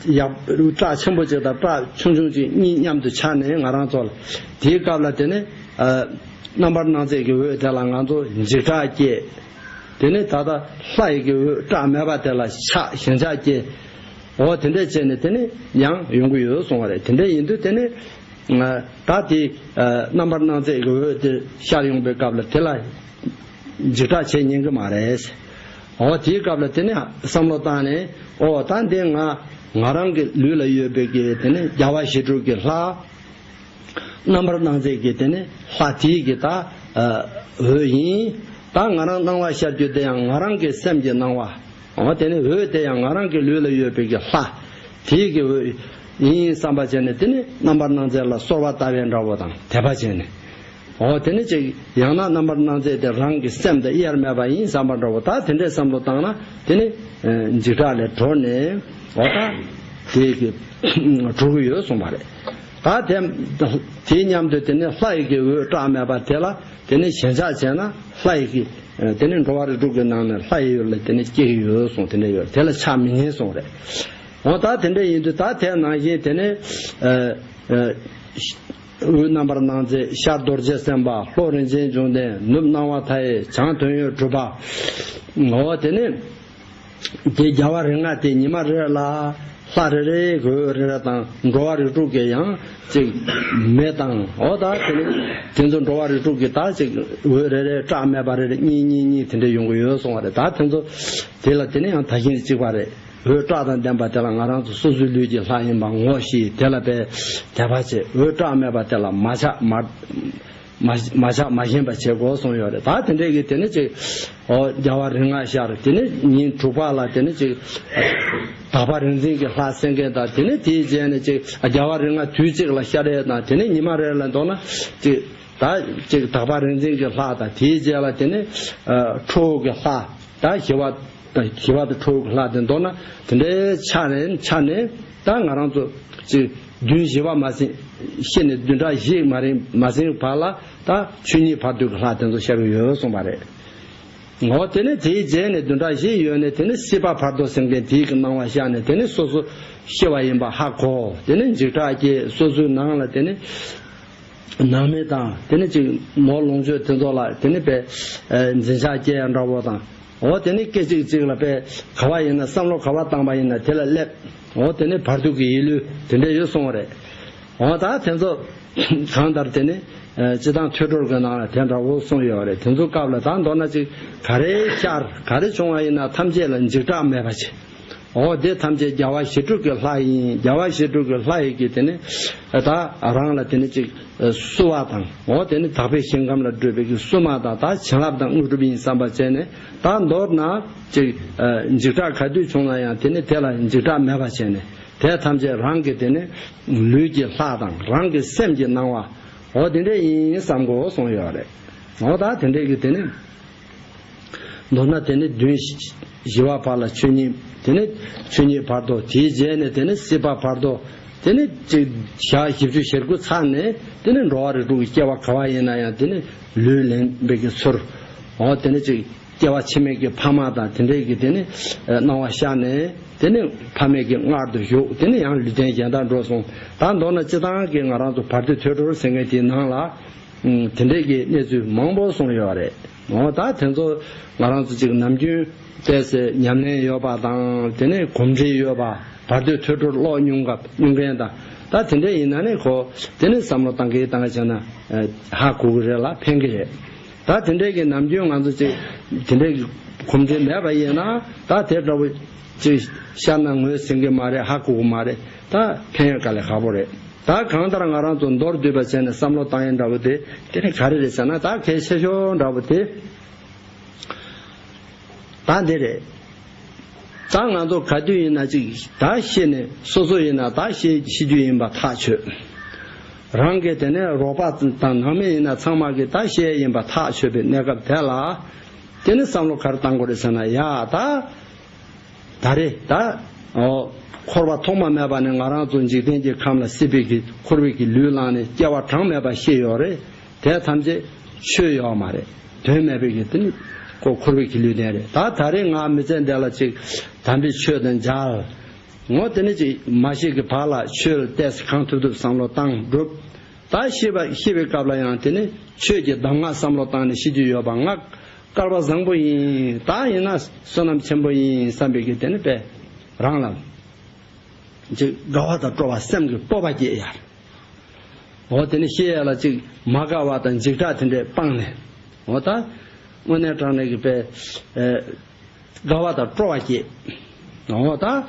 ཡག་བཀྲག་ཆེན་པོ་ཅིག་དང་བཀྲག་ཆུང་ཆུང་ཅིག་གཉིས་མཉམ་དུ་ཆགས་ནས་ང་རང་ཚོ་ལ། དེའི་སྐབས་ལ་དེ་ནས་ཨ་རྣམ་པར་སྣང་མཛད་ཀྱི་འོད་དེ་ལ་ང་ཚོ་འཇིགས་སྐྲག་སྐྱེས། དེ་ནས་ད་ལྟ་ལྷ་ཡི་གི་འོད་བཀྲག་མེད་པ་དེ་ལ་ཆགས་ཞེན་ཆགས་སྐྱེས། འོ་དེ་འདྲས་བྱས་ནས་དེ་ནས་ཡང་ཡོང་གི་ཡོད་གསུང་བ་རེད། དེ་འདྲས་ཡིན་དུས་དེ་ནས། ད་དེ་རྣམ་པར་སྣང་མཛད་ཀྱི་འོད་དེ་ཤར་ཡོང་པའི་སྐབས་ལ་དེ་ལ་འཇིགས་སྐྲག་བྱེད་ཉན་གྱི་མ་རེད། འོ་དེའི་སྐབས་ལ་དེ་ནས་བསམ་བློ་བཏང་ནས། འོ་ད་འདི་ང་ང་རང་གི་ལུས་ལ་ཡོད་པའི་གི་དེ་ནས་རྒྱལ་བ་ཞི་ཁྲོ་གི་ལྷ། རྣམ་པར་སྣང་མཛད་ཀྱི་དེ་ནས་ལྷ་དེའི་གི་ད་འོད་ཡིན། ད་ང་རང་སྣང་བ་ཤར་རྒྱུ་དེ་ཡང་ང་རང་གི་སེམས་ཀྱི་སྣང་བ། འོ་དེ་ནས་འོད་དེ་ཡང་ང་རང་གི་ལུས་ལ་ཡོད་པའི་གི་ལྷ་དེའི་གི་འོད་ཡིན་བསམ་པ་བྱས་ནས། དེ་ནི་རྣམ་པར་སྣང་མཛད་ལ་གསོལ་བ་བཏབ་པའི་འདྲ་བོ་དང་དད་པ་བྱས་ནས། འོ་དེ་ནི་ཅིག་ཡང་ན་རྣམ་པར་སྣང་མཛད་དེ་རང་གི་སེམས་དང་དབྱེར་མེད་པ་ཡིན་བསམ་པ་འདྲ་བོ། ད་དེ་འདྲའི་བསམ་བློ་བཏང་ན་དེ་ནི་འཇིགས་སྐྲག་ལས་གྲོལ་ནས། འོ་ད་དེ་གི་གྲོལ་གི་ཡོད་གསུངས་པ་རེད། ད་དེ་དེའི་མཉམ་དུ་དེ་ནི་ལྷ་ཡི་གི་འོད་བཀྲག་མེད་པ་དེ་ལ་དེ་ནི་ཞེན་ཆགས་བྱས་ན་ལྷ་ཡི་གི་དེ་ནི་འགྲོ་བ་རིགས་དྲུག་གི་ནང་ནས་ལྷ་ཡི་འོད་ལ་དེ་ནི་སྐྱེ་གི་ཡོད་གསུངས། དེ་འདྲ་ཡོད་དེ་ལ་ཆགས་མི་ཉན་གསུངས་རེད། འོ་ད་དེ་འདྲ་ཡིན་དུས་ད་དེ་ནང་བཞིན་དེ་ནི་ཨ་ཨ་འོད་རྣམ་པར་སྣང་མཛད་ཤར་རྡོ་རྗེ་སེམས་དཔའ་ལྷོ་རིན་ཆེན་འབྱུང་ལྡན་ནུབ་སྣང་བ་མཐའ་ཡས་བྱང་དོན་ཡོད་གྲུབ་པ། འོ་དེ་ནི། དེ་རྒྱལ་བ་རིགས་ལྔ་དེ་ཉི་མ་རེ་ལ་ལྷ་རེ་རེ་གི་འོད་རེ་རེ་དང་། འགྲོ་བ་རིགས་དྲུག་གི་ཡང་ཅིག་མེ་དང་། འོ་ད་དེ་ནི་དེ་ཚོ་འགྲོ་བ་རིགས་དྲུག་གི་ད་ཅིག་འོད་རེ་རེ་བཀྲག་མེད་པ་རེ་རེ་གཉིས་གཉིས་གཉིས་དེ་འདྲ་ཡོང་གི་ཡོད་གསུང་བ་རེད། ད་དེ་ཚོ་དེ་ལ་དེ་ནི་ཡང་ད་གིན་གཅིག་པ་རེད། འོད་བཀྲག་དང་ལྡན་པ་དེ་ལ་ང་རང་ཚོ་སོ་སོའི་ལུས་ཀྱི་ལྷ་ཡིན་པ་ངོ་ཤེས། དེ་ལ་དཔེ་དད་པ་བྱེད། འོད་བཀྲག་མེད་པ་དེ་ལ་མ་ཆགས་མ། མ་མ་ཆགས་མ་ཞེན་པ་བྱེད་དགོས་གསུངས་ཡོད་རེད། ད་དེ་འདྲས་ཀྱི་དེ་ནི་ཅིག་འོ་རྒྱལ་བ་རིགས་ལྔ་ཤར། དེ་ནི་ཉིན་དྲུག་པ་ལ་དེ་ནི་ཅིག་དག་པ་རིག་འཛིན་གྱི་ལྷ་སེང་གེ་དང་། དེ་ནི་དེའི་རྗེས་ནས་ཅིག་རྒྱལ་བ་རིགས་ལྔ་དུས་གཅིག་ལ་ཤར་ཡས་དང་། དེ་ནི་ཉི་མ་རེ་ལ་མདོར་ན་ཅིག་ད་ཅིག་དག་པ་རིག་འཛིན་གྱི་ལྷ་དང་། དེའི་རྗེས་ལ་དེ་ནི་ཁྲོ་བོ་གི་ལྷ་དང་། ཞི་བ་དང་ཞི་བ་དང་ཁྲོ་བོ་གི་ལྷ་དེ་མདོར་ན་དེ་འདྲའི་ཆ་ནས་ཆ་ནས། ད་ང་རང་ཚོ་ཅིག་བདུན་བཞི་པ་མ་ཟིན། ཤི་ནས་བདུན་ཕྲག་བཞི་མ་རིང་མ་ཟིན་བར་ལ་ད་ཆོས་ཉིད་བར་དོའི་ལྷ་དེ་ཚོ་ཤར་གྱི་ཡོད་གསུངས་པ་རེད། འོ་དེ་ནས་དེའི་རྗེས་ནས་བདུན་ཕྲག་བཞི་ཡོལ་ནས་དེ་ནས་སྲིད་པ་བར་དོ་སེང་གེ་དེའི་གི་སྣང་བ་ཤར་ནས། དེ་ནས་སོ་སོ་ཤི་བ་ཡིན་པ་ཧ་གོ། དེ་ནས་འཇིགས་སྐྲག་སྐྱེས། སོ་སོའི་ནང་ལ་དེ་ནས་ནང་མི་དང་། དེ་ནས་ཅིག་ནོར་ལོངས་སྤྱོད་དེ་ཚོ་ལ་དེ་ནས་དཔེ་འཛིན་ཆགས་སྐྱེ་ཡ་འདྲ་བོ་དང་། འོ་དེ་ནས་སྐད་ཅིག་གཅིག་ལ་དཔེ་ག་བ་ཡིན་ན་བསམ་བློ་ག་བ་བཏང་པ་ཡིན་ན་དེ་ལ་སླེབས། འོ་དེ་ནས་བར་དོ་གི་ཡིད་ལུས་དེ་འདྲ་ཡོད་གསུངས་པ་རེད། འོ་ད་དེ་ཚོ་གང་ལྟར་དེ་ནི་སྤྱི་བཏང་ཐོས་གྲོལ་གྱི་ནང་ལ་དེ་འདྲ་བོ་གསུངས་ཡོད་རེད། དེ་ཚོ་སྐབས་ལ་ད་མདོར་ན་ཅིག་ག་རེ་ཤར་ག་རེ་བྱུང་བ་ཡིན་ན་ཐམས་ཅད་ལ་འཇིགས་སྐྲག་མེད་པ་བྱེད། འོ་དེ་ཐམས་ཅད་རྒྱལ་བ་ཞི་ཁྲོ་གི་ལྷ་ཡིན། རྒྱལ་བ་ཞི་ཁྲོ་གི་ལྷ་ཡི་གི་དེ་ནི་ད་རང་ལ་དེ་ནི་ཅིག་བསུ་བ་དང་། འོ་དེ་ནི་དག་པའི་ཞིང་ཁམས་ལ་བགྲོད་པའི་གི་བསུ་མ་དང་། ད་བྱིན་རླབས་དང་དངོས་གྲུབ་ཡིན་བསམ་པ་བྱས་ནས། ད་མདོར་ན་ཅིག་འཇིགས་སྐྲག་ག་དུས་བྱུང་ན་ཡང་དེ་ནི་དེ་ལ་འཇིགས་སྐྲག་མེད་པ་བྱས་ནས། དེ་ཐམས་ཅད་རང་གི་དེ་ནི་ལུས་ཀྱི་ལྷ་དང་། རང་གི་སེམས་ཀྱི་སྣང་བ། འོ་དེ་འདྲ་ཡིན་བསམ་དགོས་གསུངས་ཡོད་རེད། འོ་ད་དེ་འདྲ་གི་དེ་ནི་མདོར་ན་དེ་ནི་བདུན་བཞི་པ་བར་ལ་ཆོས་ཉིད། དེ་ནི་ཆོས་ཉིད་བར་དོ། དེའི་རྗེས་ནས་དེ་ནི་སྲིད་པ་བར་དོ། དེ་ནི་ཅིག་ཞག་བཞི་བཅུ་ཞེ་དགུ་ཚར་ནས་དེ་ནི་འགྲོ་བ་རིགས་དྲུག་གི་སྐྱེ་བ་ག་བ་ཡིན་ན་ཡང་དེ་ནི་ལུས་ལེན་པའི་གི་ཚུལ། འོ་དེ་ནི་ཅིག་སྐྱེ་བ་ཕྱི་མའི་གི་ཕ་མ་དང་དེ་འདྲའི་གི་དེ་ནི་སྣང་བ་ཤར་ནས། དེ་ནི་ཕ་མའི་གི་མངལ་དུ་ཞུགས། དེ་ནི་ཡང་ལུས་རྟེན་གཞན་དག་འགྲོ་སོང་། ད་མདོར་ན་སྤྱི་བཏང་གི་ང་རང་ཚོ་བར་དོའི་ཐོས་གྲོལ་ཟེར་མཁན་དེའི་ནང་ལ། དེ་འདྲའི་གི་གནས་ཚུལ་མང་པོ་གསུངས་ཡོད་རེད། འོ་ད་དེ་ཚོ་ང་རང་ཚོ་ཅིག་ནམ་རྒྱུན་བལྟས་ཚེ་ཉམས་ལེན་ཡོད་པ་དང་། དེ་ནས་གོམས་འདྲིས་ཡོད་པ། བར་དོའི་ཐོས་གྲོལ་ཀློག་མྱོང་སྐབས་མྱོང་མཁན་དང་། ད་དེ་འདྲ་ཡིན་ན་ནི་ཁོ་དེ་ནི་བསམ་བློ་བཏང་གི་བཏང་གི་བྱས་ན་ཧ་གོ་གི་རེད་ལ་ཕན་གི་རེད། ད་དེ་འདྲའི་གི་ནམ་རྒྱུན་ང་ཚོ་ཅིག་དེ་འདྲའི་གི་གོམས་འདྲིས་མེད་པ་ཡིན་ན་ད་དེ་འདྲ་བོ་ཅིག་ཤར་ན་ངོས་ཟིན་གི་མ་རེད། ཧ་གོ་གི་མ་རེད། ད་ཕན་ཡོན་དཀའ་ལས་ཁག་པོ་རེད། ད་གང་ལྟར་ང་རང་ཚོ་མདོར་བསྡུས་པ་བྱས་ནས་བསམ་བློ་བཏང་ཡས་འདྲ་བོ་དེ་དེ་ནི་ག་རེ་རེད་ཟེར་ན། ད་གལ་ཆེ་ཤོས་འདྲ་བོ་དེ་ད་འདི་རེད། ད་ང་ཚོ་ག་དུས་ཡིན་ན་ཅིག་ད་ཤི་ནས། སོ་སོ་ཡིན་ན་ད་ཤི་ཤི་རྒྱུ་ཡིན་པ་ཐག་ཆོད། རང་གི་དེ་ནས་རོགས་པ་དང་ནང་མི་ཡིན་ན་ཚང་མ་གི་ད་ཤི་ཡས་ཡིན་པ་ཐག་ཆོད་པའི་གནས་སྐབས་དེ་ལ། དེ་ནི་བསམ་བློ་ག་རེ་བཏང་དགོས་རེད་ཟེར་ན། ཡ་ད། ད་རེས་ད། འོ། འཁོར་བ་ཐོག་མ་མེད་པ་ནས་ང་རང་ཚོ་འཇིག་རྟེན་གྱི་ཁམས་ལ་སྲིད་པའི་གི་འཁོར་བའི་གི་ལུས་བླངས་ནས་སྐྱེ་བ་གྲངས་མེད་པ་ཤི་ཡོད་རེད། དེ་ཐམས་ཅད་ཆོས་ཡོད་མ་རེད། དོན་མེད་པའི་གི་དེ་ནི་ཁོ་འཁོར་བའི་གི་ལུས་རྟེན་རེད། ད་ད་རེས་ང་མི་ཚེ་འདི་ལ་ཅིག་དམ་པའི་ཆོས་དང་མཇལ། འོ་དེ་ནི་ཅིག་མ་ཤི་གི་བར་ལ་ཆོས་ལ་ཏོག་ཙམ་གང་ཐུབ་ཐུབ་བསམ་བློ་བཏང་སྒྲུབ། ད་ཤི་བ་ཤི་བའི་སྐབས་ལ་ཡང་དེ་ནི་ཆོས་ཀྱི་གདམས་ངག་བསམ་བློ་བཏང་ནས་ཤི་རྒྱུ་ཡོད་པ་ང་སྐལ་བ་བཟང་པོ་ཡིན། ད་ཡིན་ན་བསོད་ནམས་ཆེན་པོ་ཡིན་བསམ་པའི་གི་དེ་ནི་པས་རང་ལ་ཅིག་དགའ་བ་དང་སྤྲོ་བ་སེམས་ཀྱི་སྤོབས་པ་སྐྱེ་ཡ། འོ་དེ་ནི་ཤི་ཡ་ལ་ཅིག་མ་དགའ་བ་དང་འཇིགས་སྐྲག་དེ་འདྲས་སྤངས་ནས། འོ་ད་དངོས་གནས་དྲང་གནས་ཀྱི་པས་ཨེ། དགའ་བ་དང་སྤྲོ་བ་སྐྱེས། འོ་ད།